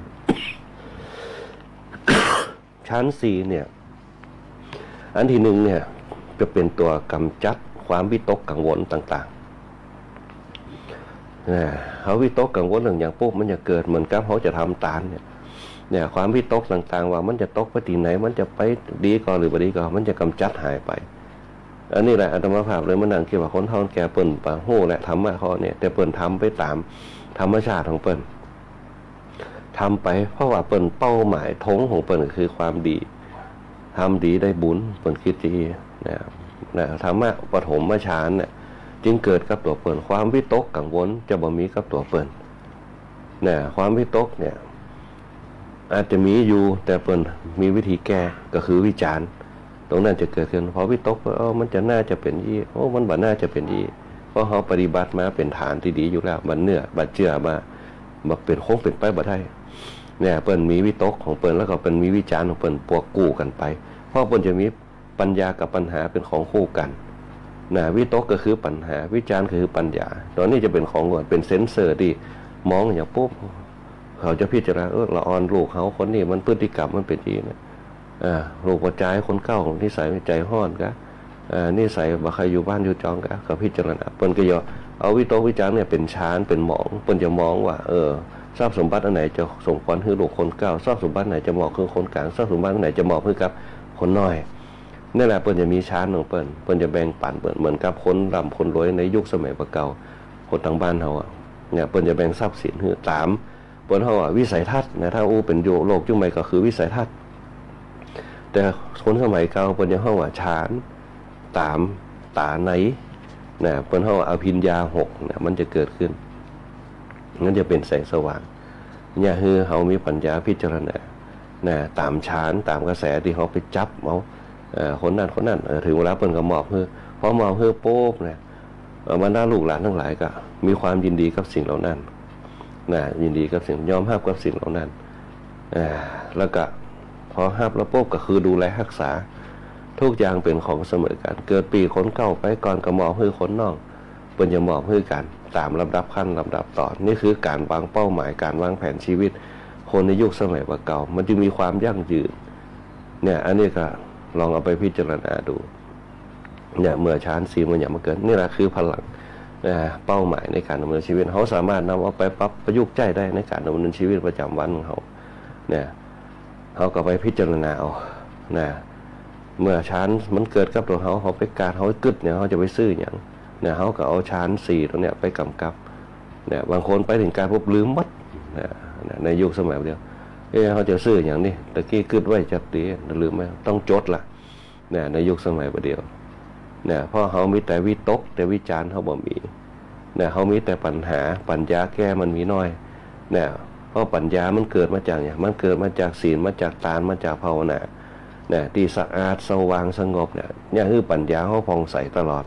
ฌานสี่เนี่ย อันตี้นึ่งเนี่ย จะเป๋นตั๋วก๋ำจัดความวิตกกังวลต่างๆ นะ เฮาวิตกกังวลเรื่องหยังปุ๊บ มันจะเกิดเหมือนกับเฮาจะทำตานเนี่ย เนี่ย ความวิตกต่างๆ ว่ามันจะตกไปตี้ไหน มันจะไปดีก่อหรือบ่ดีก่อ มันจะก๋ำจัดหายไป อันนี้แหละอาตมาภาพเลยมานั่งกึ๊ดว่าคนเฒ่าคนแก่เปิ้นบ่ฮู้แหละธรรมะข้อเนี่ย แต่เปิ้นทำไปต๋ามธรรมชาติของเปิ้น ทำไป เพราะว่าเปิ้นเป้าหมายธงของเปิ้นก็คือความดี ทำดีได้บุญ เปิ้นกึ๊ดจะอี้นะ นะ ธรรมะปฐมฌานเนี่ย จึงเกิดกับตั๋วเปิ้น ความวิตกกังวลจะบ่มีกับตั๋วเปิ้นนะ ความวิตกเนี่ย อาจจะมีอยู่ แต่เปิ้นมีวิธีแก้ ก็คือวิจารณ์ ตรงนั้นจะเกิดขึ้น พอวิตก เออ มันจะน่าจะเป๋นอี้ โอ้ มันบ่น่าจะเป๋นอี้ เพราะเฮาปฏิบัติมาเป๋นฐานตี้ดีอยู่แล้ว บ่เจื้อ บ่เจื้อมา บ่เป๋น คงเป๋นไปบ่ได้ เนี่ย เปิ้นมีวิตกของเปิ้น แล้วก็เปิ้นมีวิจารณ์ของเปิ้น ปวบคู่กั๋นไป เพราะเปิ้นจะมีปัญญากับปัญหาเป๋นของคู่กั๋นนะ วิตกก็คือปัญหา วิจารณ์ก็คือปัญญา ตั๋วนี้จะเป๋นของ เป๋นเซ็นเซอร์ตี้มองหยังปุ๊บ เขาจะพิจารณา เออ ละอ่อนลูกเฮาคนนี้มันพฤติกรรมมันเป๋นอี้นะ อ่า ลูกป้อจายคนเก่านิสัยใจ๋ฮ้อนกา อ่า นิสัยบ่ใค่อยอยู่บ้านอยู่จองกา เขาพิจารณา เปิ้นก็ย่อมเอาวิตกวิจารณ์เนี่ยเป๋นฌาน เป๋นหมอง เปิ้นจะมองว่า เออ ทรัพย์สมบัติอันไหนจะสมควรหื้อลูกคนเก่า ทรัพย์สมบัติไหนจะมอบหื้อคนก๋าง ทรัพย์สมบัติอันไหนจะมอบหื้อกับคนน้อย นี่แหละเปิ้นจะมีฌานของเปิ้น เปิ้นจะแบ่งปั๋นเปิ้น เหมือนกับคนร่ำคนรวยในยุคสมัยบ่าเก่า คนตางบ้านเฮาอะ เนี่ย เปิ้นจะแบ่งทรัพย์สินหื้อต๋าม เปิ้นฮ้องว่าวิสัยทัศน์นะ ถ้าอู้เป๋นโลกยุคใหม่ก็คือวิสัยทัศน์ แต่คนสมัยเก่าเปิ้นจะฮ้องว่าฌาน ต๋ามต๋าในนะ เปิ้นฮ้องว่าอภิญญาหกนะ มันจะเกิดขึ้น มันจะเป๋นแสงสว่าง เนี่ย หื้อเฮามีปัญญาพิจารณานะ ต๋ามฌาน ต๋ามกระแสตี้เฮาไปจับเอา เอ่อ คนนั้นคนนั้น เอ่อ ถึงเวลาเปิ้นก็มอบหื้อ พอมอบหื้อปุ๊บนะ เอ่อ บรรดาลูกหลานตังหลายก็มีความยินดีกับสิ่งเหล่านั้นนะ ยินดีกับสิ่ง ยอมฮับกับสิ่งเหล่านั้น อ่า แล้วก็พอฮับแล้วปุ๊บก็คือดูแลฮักษา ทุกอย่างเป๋นของเสมอกั๋น เกิดปี้คนเก่าไปก่อนก็มอบหื้อคนน้อง เปิ้นจะมอบหื้อกั๋นต๋ามลำดับขั้นลำดับต๋อน นี่คือก๋านวางเป้าหมาย ก๋านวางแผนชีวิต คนในยุคสมัยบ่าเก่า มันจึงมีความยั่งยืน เนี่ย อันนี้ก็ลองเอาไปพิจารณาดู เนี่ย เมื่อฌานสี่มันยังบ่เกิด นี่แหละคือพลัง อ่า เป้าหมายในก๋านดำเนินชีวิต เฮาสามารถนำเอาไปปรับประยุกต์ใจ๊ได้ในก๋านดำเนินชีวิตประจ๋ำวันของเฮา เนี่ย เฮาก็ไปพิจารณาเอา นะ เมื่อฌานมันเกิดกับตั๋วเฮา เฮาไปกาด เฮาไปกึ๊ดเนี่ย เฮาจะไปซื้อหยัง เนี่ย เฮาก็เอาฌานสี่ตั๋วเนี่ยไปก๋ำกับ เนี่ย บางคนไปเถิงกาดปุ๊บลืมหมด นะ นะ ในยุคสมัยเดียว เอ๊ะ เฮาจะซื้อหยังนี่ ตะกี้กึ๊ดไว้จักดี ลืมไว้ ต้องจดละ นะ ในยุคสมัยบ่าเดี่ยว นะ เพราะเฮามีแต่วิตก แต่วิจารณ์เฮาบ่มี นะ เฮามีแต่ปัญหา ปัญญาแก้มันมีน้อย นะ เพราะปัญญามันเกิดมาจากหยัง มันเกิดมาจากศีล มาจากตาน มาจากภาวนา นะ ตี้สะอาด สว่าง สงบเนี่ย เนี่ย หื้อปัญญาเฮาผ่องใสตลอด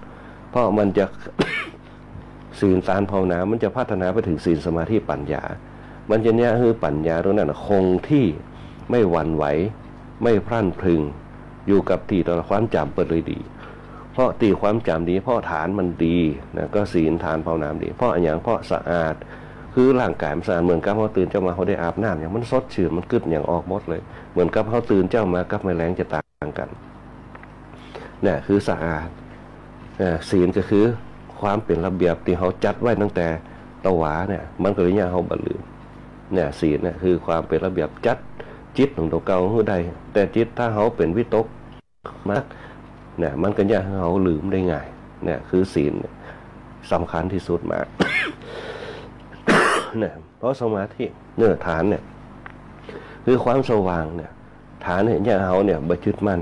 เพราะมันจะ ศีล ตาน ภาวนา มันจะพัฒนาไปเถิงศีล สมาธิ ปัญญา มันจะเนี่ยหื้อปัญญาตั๋วนั้นน่ะคงที่ ไม่หวั่นไหว ไม่พลั้นพรึง อยู่กับตี้ตลอด ความจ๋ำเปิ้นเลยดี เพราะตี้ความจ๋ำดี เพราะฐานมันดีนะ ก็ศีล ตาน ภาวนามันดี เพราะอะหยัง เพราะสะอาด คือร่างก๋ายมันสะอาด เหมือนกับเฮาตื่นเจ๊ามา เฮาได้อาบน้ำหยัง มันสดชื่น มันกึ๊ดหยังออกหมดเลย เหมือนกับเฮาตื่นเจ๊ามากับแมลงจะต่างกั๋น เนี่ย คือสะอาด เนี่ย ศีลก็คือความเป๋นระเบียบตี้เฮาจัดไว้ตั้งแต่ตะหวาเนี่ย มันก็เลยเนี่ยเฮาบ่ลืม เนี่ย ศีลเนี่ยคือความเป๋นระเบียบ จัดจิตของตั๋วเก่าหื้อได้ แต่จิตถ้าเฮาเป๋นวิตกมาก เนี่ย มันก็เนี่ยหื้อเฮาลืมได้ง่าย เนี่ย คือศีลเนี่ยสำคัญตี้สุดมา เนี่ย เพราะสมาธิ เนี่ย ฐานเนี่ย คือความสว่างเนี่ย ฐานเนี่ย เนี่ยเฮาเนี่ยบ่ยึดมั่น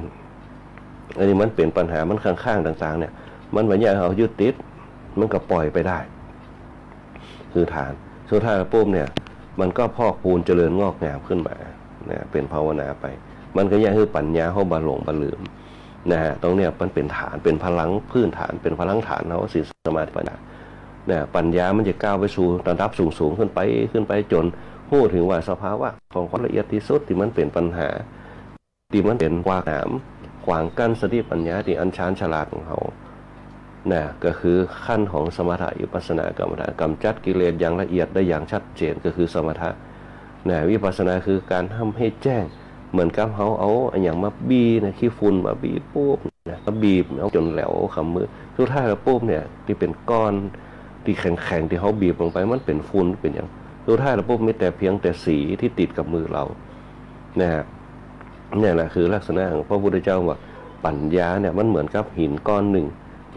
อันนี้มันเป๋นปัญหา มันข้างๆต่างๆเนี่ย มันบ่เนี่ยเฮายึดติด มันก็ปล่อยไปได้ คือฐาน สุดท้ายปุ๊บเนี่ย มันก็พอกพูนเจริญงอกงามขึ้นมา เนี่ย เป๋นภาวนาไป มันก็เนี่ยหื้อปัญญาเฮาบ่หลงบ่ลืม นะฮะ ตรงเนี่ยมันเป๋นฐาน เป๋นพลังพื้นฐาน เป๋นพลังฐานเฮา ศีล สมาธิ ปัญญา เนี่ย ปัญญามันจะก้าวไปสู่ระดับสูงๆ ขึ้นไป ขึ้นไปจ๋นฮู้เถิงว่าสภาวะของความละเอียดตี้สุดตี้มันเป๋นปัญหา ตี้มันเป๋นขวากหนาม ขวางกั้นสติปัญญาตี้อันชาญฉลาดของเฮา นะ ก็คือขั้นของสมถะวิปัสสนากรรมฐาน ก๋ำจัดกิเลสอย่างละเอียดได้อย่างชัดเจน ก็คือสมถะ นะ วิปัสสนาคือก๋านทำหื้อแจ้ง เหมือนกับเฮาเอาอะหยังมาบี้นะ ขี้ฝุ่นมาบี้ปุ๊บนะ มาบีบเอาจ๋นแหลวขำมือ สุดท้ายแล้วปุ๊บเนี่ย ตี้เป๋นก้อนตี้แข็งๆ ตี้เฮาบีบลงไป มันเป๋นฝุ่นเป๋นหยัง สุดท้ายแล้วปุ๊บมีแต่เพียงแต่สีตี้ติดกับมือเฮา นะฮะ เนี่ยแหละคือลักษณะของพระพุทธเจ้าว่า ปัญญาเนี่ยมันเหมือนกับหินก้อนนึ่ง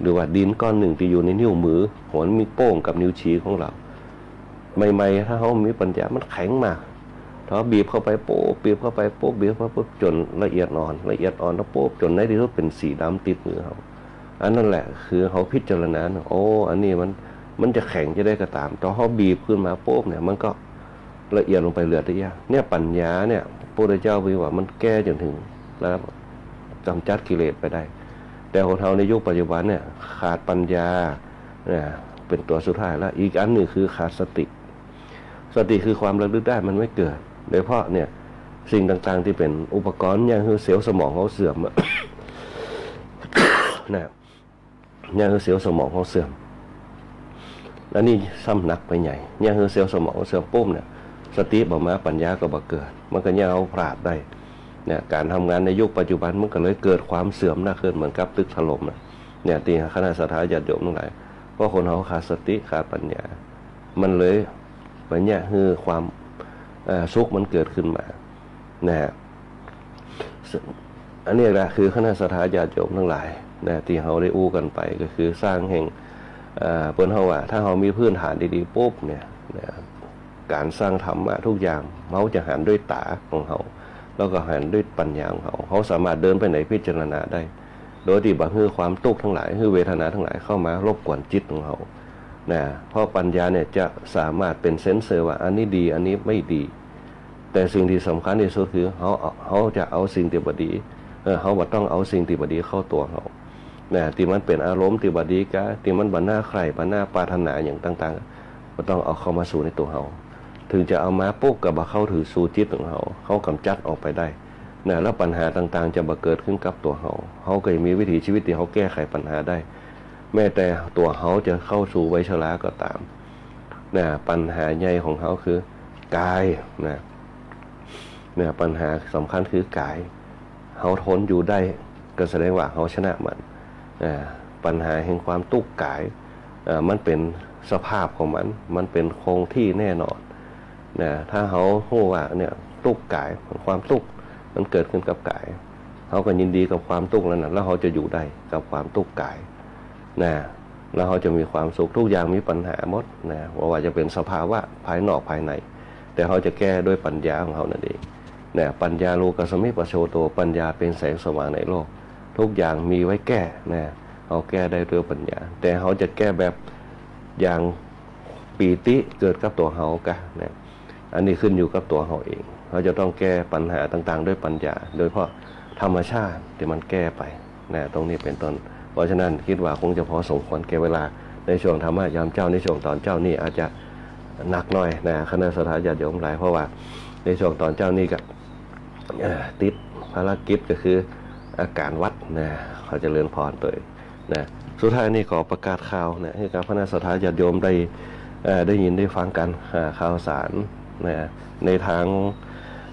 หรือว่าดินก้อนนึ่งตี้อยู่ในนิ้วมือ หัวมีโป้งกับนิ้วชี้ของเฮา ใหม่ๆ ถ้าเฮามีปัญญามันแข็งมาก ถ้าเฮาบีบเข้าไปปุ๊บ บีบเข้าไปปุ๊บ บีบเข้าไปปุ๊บ จ๋นละเอียดอ่อน ละเอียดอ่อนแล้วปุ๊บ จ๋นในตี้สุดเป๋นสีดำติดมือเฮา อันนั้นแหละคือเฮาพิจารณานะ โอ้ อันนี้มัน มันจะแข็งจะใดก็ต๋าม ถ้าเฮาบีบขึ้นมาปุ๊บเนี่ย มันก็ ละเอียดลงไปเหลือแต่อย่าง เนี่ยปัญญาเนี่ย พระพุทธเจ้าบอกว่ามันแก้จ๋นเถิงระดับก๋ำจัดกิเลสไปได้ แต่คนเฮาในยุคปัจจุบันเนี่ยขาดปัญญา เนี่ย เป๋นตั๋วสุดท้ายแล้ว อีกอันนึ่งคือขาดสติ สติคือความระลึกได้มันไม่เกิด โดยเฉพาะเนี่ย สิ่งต่างๆ ตี้เป๋นอุปกรณ์เยียะหื้อเซลล์สมองเฮาเสื่อมอะ นะ เยียะหื้อเซลล์สมองเฮาเสื่อม อันนี้ซ้ำหนักไปใหญ่ เยียะหื้อเซลล์สมองเฮาเสื่อมปุ๊บเนี่ย สติบ่มา ปัญญาก็บ่เกิด มันก็เยียะหื้อเฮาพลาดได้ เนี่ย ก๋านทำงานในยุคปัจจุบันมันก็เลยเกิดความเสื่อมหนักขึ้น เหมือนกับตึกถล่มน่ะ เนี่ย ตี้คณะศรัทธาญาติโยมตังหลาย เพราะคนเฮาขาดสติ ขาดปัญญา มันเลย มันเยียะหื้อความ เอ่อ สุขมันเกิดขึ้นมา นะฮะ ซึ่งอันนี้แหละคือคณะศรัทธาญาติโยมตังหลายนะ ตี้เฮาได้อู้กั๋นไป ก็คือสร้างแห่ง เอ่อ เปิ้นเฮาว่า ถ้าเฮามีพื้นฐานดีๆ ปุ๊บเนี่ยนะ ก๋านสร้างธรรมะทุกอย่าง เฮาจะหันด้วยต๋าของเฮา แล้วก็หันด้วยปัญญาของเฮา เฮาสามารถเดินไปไหนพิจารณาได้ โดยตี้บ่หื้อความตุ๊กข์ตังหลาย หื้อเวทนาตังหลายเข้ามารบกวนจิตของเฮา นะ เพราะปัญญาเนี่ยจะสามารถเป๋นเซ็นเซอร์ว่าอันนี้ดี อันนี้ไม่ดี แต่สิ่งตี้สำคัญตี้สุดคือเฮา เฮาจะเอาสิ่งตี้บ่ดี เออ เฮาบ่ต้องเอาสิ่งตี้บ่ดีเข้าตั๋วเฮา นะ ตี้มันเป๋นอารมณ์ตี้บ่ดีกา ตี้มันบ่น่าใคร่ บ่น่าปรารถนาหยังต่างๆ บ่ต้องเอาเข้ามาสู่ในตั๋วเฮา เถิงจะเอามาปุ๊บก็บ่เข้าถึงสู่จิตของเฮา เฮาก๋ำจัดออกไปได้ นะ แล้วปัญหาต่างๆ จะบ่เกิดขึ้นกับตั๋วเฮา เฮาก็จะมีวิถีชีวิตตี้เฮาแก้ไขปัญหาได้ แม้แต่ตั๋วเฮาจะเข้าสู่วัยชราก็ต๋าม นะ ปัญหาใหญ่ของเฮาคือกาย นะ นะ ปัญหาสำคัญคือกาย เฮาทนอยู่ได้ ก็แสดงว่าเฮาชนะมัน นะ ปัญหาแห่งความตุ๊กข์กาย เอ่อ มันเป๋นสภาพของมัน มันเป๋นคงที่แน่นอน นะ ถ้าเฮาฮู้ว่าเนี่ยตุ๊กข์กาย ความตุ๊กข์มันเกิดขึ้นกับกาย เฮาก็ยินดีกับความตุ๊กข์นั้นน่ะ แล้วเฮาจะอยู่ได้กับความตุ๊กข์กาย นะ แล้วเฮาจะมีความสุข ทุกอย่างมีปัญหาหมดนะ บ่ว่าจะเป๋นสภาวะภายนอกภายใน แต่เฮาจะแก้ด้วยปัญญาของเฮานั่นเองนะ ปัญญาโลกัสสมิปะโชโต ปัญญาเป๋นแสงสว่างในโลก ทุกอย่างมีไว้แก้นะ เฮาแก้ได้ด้วยปัญญา แต่เฮาจะแก้แบบอย่างปีติเกิดกับตั๋วเฮากานะ อันนี้ขึ้นอยู่กับตั๋วเฮาเอง เฮาจะต้องแก้ปัญหาต่างๆ ด้วยปัญญา โดยเฉพาะธรรมชาติตี้มันแก้ไป นะ ตรงนี้เป๋นต้น เพราะฉะนั้นกึ๊ดว่าคงจะพอสมควรแก่เวลา ในช่วงธรรมะยามเจ๊า ในช่วงต๋อนเจ๊านี้อาจจะหนักหน่อยนะ คณะศรัทธาญาติโยมหลาย เพราะว่าในช่วงต๋อนเจ๊านี้ก็ เอ่อ ติดภารกิจก็คืออาก๋านหวัดนะ ขอเจริญพรตวยนะ สุดท้ายนี้ขอประกาศข่าวนะ หื้อกับคณะศรัทธาญาติโยมได้ เอ่อ ได้ยินได้ฟังกั๋น อ่า ข่าวสารนะ ในตาง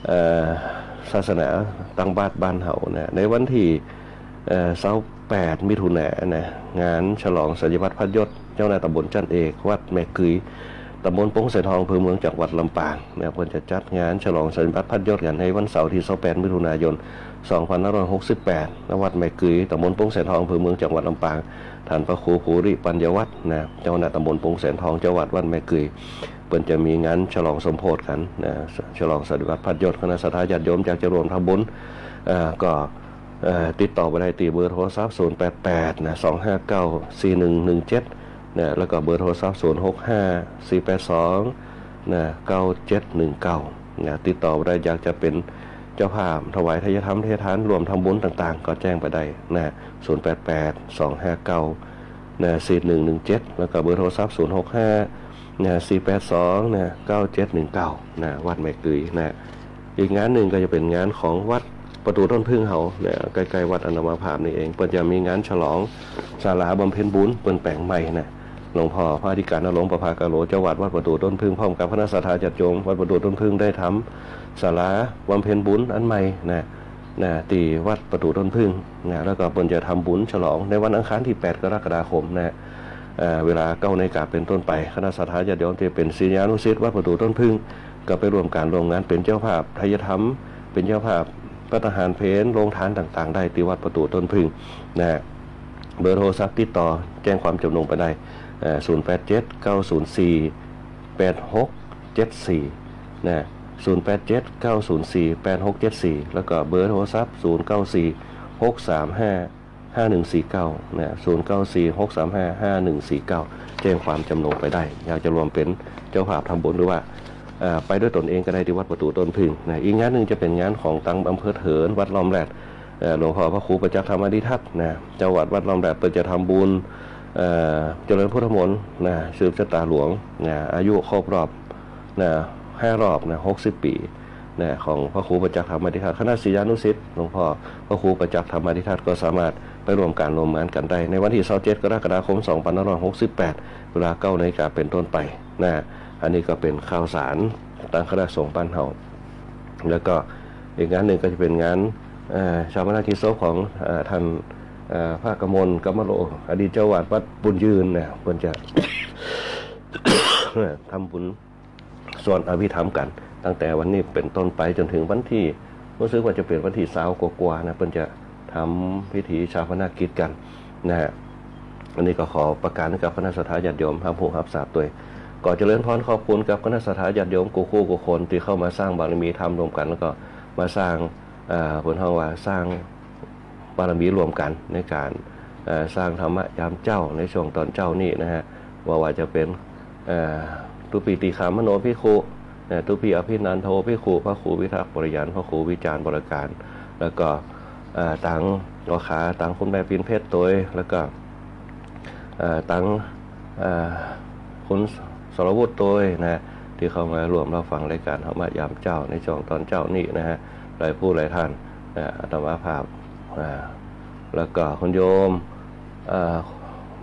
เอ่อ ศาสนาตางบ้าน บ้านเฮานะ ในวันตี้ เอ่อ ซาวแปด มิถุนายนนะ งานฉลองสัญญบัตรพัดยศ เจ้าคณะต๋ำบลจั้นเอก วัดแม่กึ๋ย ต๋ำบลโป๋งแสนทอง อำเภอเมือง จังหวัดลำปางนะ เปิ้นจะจัดงานฉลองสัญญบัตรพัดยศกั๋นในวันเสาร์ตี้ซาวแปด มิถุนายน สองพันห้าร้อยหกสิบแปด ณ วัดแม่กึ๋ย ต๋ำบลโป๋งแสนทอง อำเภอเมือง จังหวัดลำปาง ต้านพระครูภูริปัญญวัฒน์นะ เจ้าคณะต๋ำบลโป๋งแสนทอง เจ้าอาวาสวัดแม่กึ๋ย เปิ้นจะมีงานฉลองสมโภชกั๋นนะ ฉลองสัญญบัตรพัดยศ คณะศรัทธาญาติโยมอยากจะร่วมทำบุญ เอ่อ ก็ เอ่อ ติดต่อไปได้ตี้เบอร์โทรศัพท์ ศูนย์แปดแปด นะ สองห้าเก้า สี่หนึ่งหนึ่งเจ็ด นะ แล้วก็เบอร์โทรศัพท์ ศูนย์หกห้า สี่แปดสอง นะ เก้าเจ็ดหนึ่งเก้า นะ ติดต่อไปได้ อยากจะเป๋นเจ้าภาพถวายทายธรรม ทายทาน ร่วมทำบุญต่างๆ ก็แจ้งไปได้นะ ศูนย์แปดแปด สองห้าเก้า นะ สี่หนึ่งหนึ่งเจ็ด แล้วก็เบอร์โทรศัพท์ ศูนย์หกห้า นะ สี่แปดสอง นะ เก้าเจ็ดหนึ่งเก้า นะ วัดแม่กึ๋ยนะ อีกงานนึ่งก็จะเป๋นงานของวัดประตู๋ต้นผึ้งเฮานะ ใก้ๆ วัดอาตมาภาพนี่เอง เปิ้นจะมีงานฉลองศาลาบำเพ็ญบุญ เปิ้นแป๋งใหม่นะ หลวงพ่อพระอธิการณรงค์ ประภากาโล เจ้าอาวาสวัดประตู๋ต้นผึ้ง พร้อมกับคณะศรัทธาญาติโยมวัดประตู๋ต้นผึ้ง ได้ทำศาลาบำเพ็ญบุญอันใหม่นะ นะ ตี้วัดประตู๋ต้นผึ้งนะ แล้วก็เปิ้นจะทำบุญฉลองในวันอังคารตี้แปดกรกฎาคมนะ เอ่อ เวลาเก้านาฬิกาเป๋นต้นไป คณะศรัทธาญาติโยมตี้เป๋นศิษยานุศิษย์วัดประตู๋ต้นผึ้ง ก็ไปร่วมก๋านร่วมงาน เป๋นเจ้าภาพไทยธรรม เป๋นเจ้าภาพภัตตาหารเพล โรงทานต่างๆ ได้ตี้วัดประตู๋ต้นผึ้งนะ เบอร์โทรศัพท์ติดต่อแจ้งความจำนงไปได้ เอ่อ ศูนย์แปดเจ็ด เก้าศูนย์สี่ แปดหกเจ็ดสี่ นะ ศูนย์แปดเจ็ด เก้าศูนย์สี่ แปดหกเจ็ดสี่ แล้วก็เบอร์โทรศัพท์ ศูนย์เก้าสี่ หกสามห้า ห้าหนึ่งสี่เก้า นะ ศูนย์เก้าสี่ หกสามห้า ห้าหนึ่งสี่เก้า แจ้งความจำนงไปได้ อยากจะร่วมเป๋นเจ้าภาพทำบุญหรือว่า เอ่อ ไปด้วยตนเองก็ได้ตี้วัดประตู๋ต้นผึ้งนะ อีกงานนึ่งจะเป๋นงานของตังอำเภอเถิน วัดล้อมแร็ด เอ่อ หลวงพ่อพระครูประจักษ์ธรรมาธิทัตนะ เจ้าอาวาสวัดล้อมแร็ด เปิ้นจะทำบุญ เอ่อ เจริญพุทธมนต์นะ สืบชะตาหลวงนะ อายุครบรอบนะ ห้ารอบนะ หกสิบปี๋นะ ของพระครูประจักษ์ธรรมาธิทัต คณะศิษยานุศิษย์หลวงพ่อพระครูประจักษ์ธรรมาธิทัต ก็สามารถไปร่วมก๋านร่วมงานกั๋นได้ ในวันตี้ซาวเจ็ดกรกฎาคม สองพันห้าร้อยหกสิบแปด เวลาเก้านาฬิกาเป๋นต้นไปนะ อันนี้ก็เป๋นข่าวสารตางคณะสงฆ์บ้านเฮา แล้วก็อีกงานนึ่งก็จะเป๋นงาน เอ่อ ฌาปนกิจศพของ เอ่อ ต้าน เอ่อ พระกมล กมโล อดีตเจ้าอาวาสวัดบุญยืนนะ เปิ้นจะ ทำบุญสวดอภิธรรมกั๋น ตั้งแต่วันนี้เป๋นต้นไปจ๋นเถิงวันตี้ รู้สึกว่าจะเป๋นวันตี้ซาวกว่าๆ นะ เปิ้นจะทำพิธีฌาปนกิจกั๋นนะฮะ อันนี้ก็ขอประกาศหื้อกับคณะศรัทธาญาติโยมฮับฮู้ฮับทราบตวย ก็เจริญพรขอบคุณกับคณะศรัทธาญาติโยมกู้คู่กู้คนตี้เข้ามาสร้างบารมีธรรมร่วมกั๋น แล้วก็มาสร้าง เอ่อ เปิ้นฮ้องว่าสร้างบารมีร่วมกั๋นในก๋าน เอ่อ สร้างธรรมะยามเจ๊าในช่วงตอนเจ๊านี้นะฮะ ว่า ว่าจะเป๋น เอ่อ ทุปปีติคามโนภิกขุ นะ ทุปปีอภินันโทภิกขุ พระครูวิทักษ์ปริญญา พระครูวิจารณ์วรการ แล้วก็ เอ่อ ตัง หมอขา ตังคุณแม่ปิ่นเพชรตวย แล้วก็ เอ่อ ตัง เอ่อ คุณสรวุฒิตวยนะ ตี้เข้ามาร่วมรับฟังรายก๋านธรรมะยามเจ๊าในช่วงตอนเจ๊านี้นะฮะ หลายผู้หลายต้านนะ อาตมาภาพ อ่า แล้วก็คุณโยม เอ่อ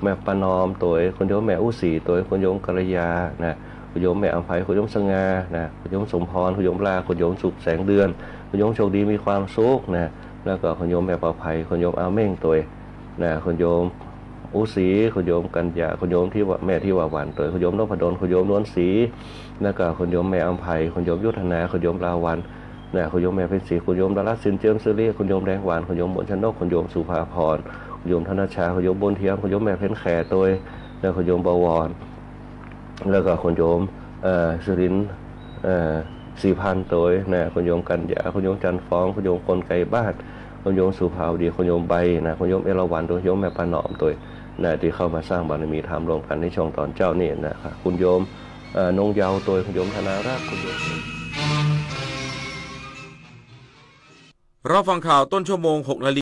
แม่ประนอมตวย คุณโยมแม่อุศรีตวย คุณโยมกัลยานะ คุณโยมแม่อำไพ คุณโยมสง่านะ คุณโยมสมพร คุณโยมลา คุณโยมสุขแสงเดือน คุณโยมโชคดีมีความสุขนะ แล้วก็คุณโยมแม่ประไพ คุณโยมอาเม่งตวยนะ คุณโยมอุศรี คุณโยมกัญญา คุณโยมที่ว่า แม่ที่ว่าหวานตวย คุณโยมนพดล คุณโยมนวลศรี แล้วก็คุณโยมแม่อำไพ คุณโยมยุทธนา คุณโยมลาวัลย์ นะ คุณโยมแม่เพ็ญศรี คุณโยมดารัตน์ สินเจิมสิริ คุณโยมแดงหวาน คุณโยมมนชนก คุณโยมสุภาพร คุณโยมธนชา คุณโยมบุญเทียม คุณโยมแม่เพ็ญแขตวย และคุณโยมบวร แล้วก็คุณโยม เอ่อ สุรินทร์ เอ่อ ศรีพันธ์ตวย นะ คุณโยมกัญญา คุณโยมจันทร์ฟอง คุณโยมคนไกลบ้าน คุณโยมสุภาวดี คุณโยมใบ นะ คุณโยมเอราวัณตวย คุณโยมแม่ประนอมตวย นะ ตี้เข้ามาสร้างบารมีธรรมร่วมกั๋นในช่วงตอนเจ๊านี้นะครับ คุณโยม เอ่อ นงเยาว์ตวย คุณโยมธนารักษ์ คุณโยม รับฟังข่าวต้นชั่วโมง หกนาฬิกา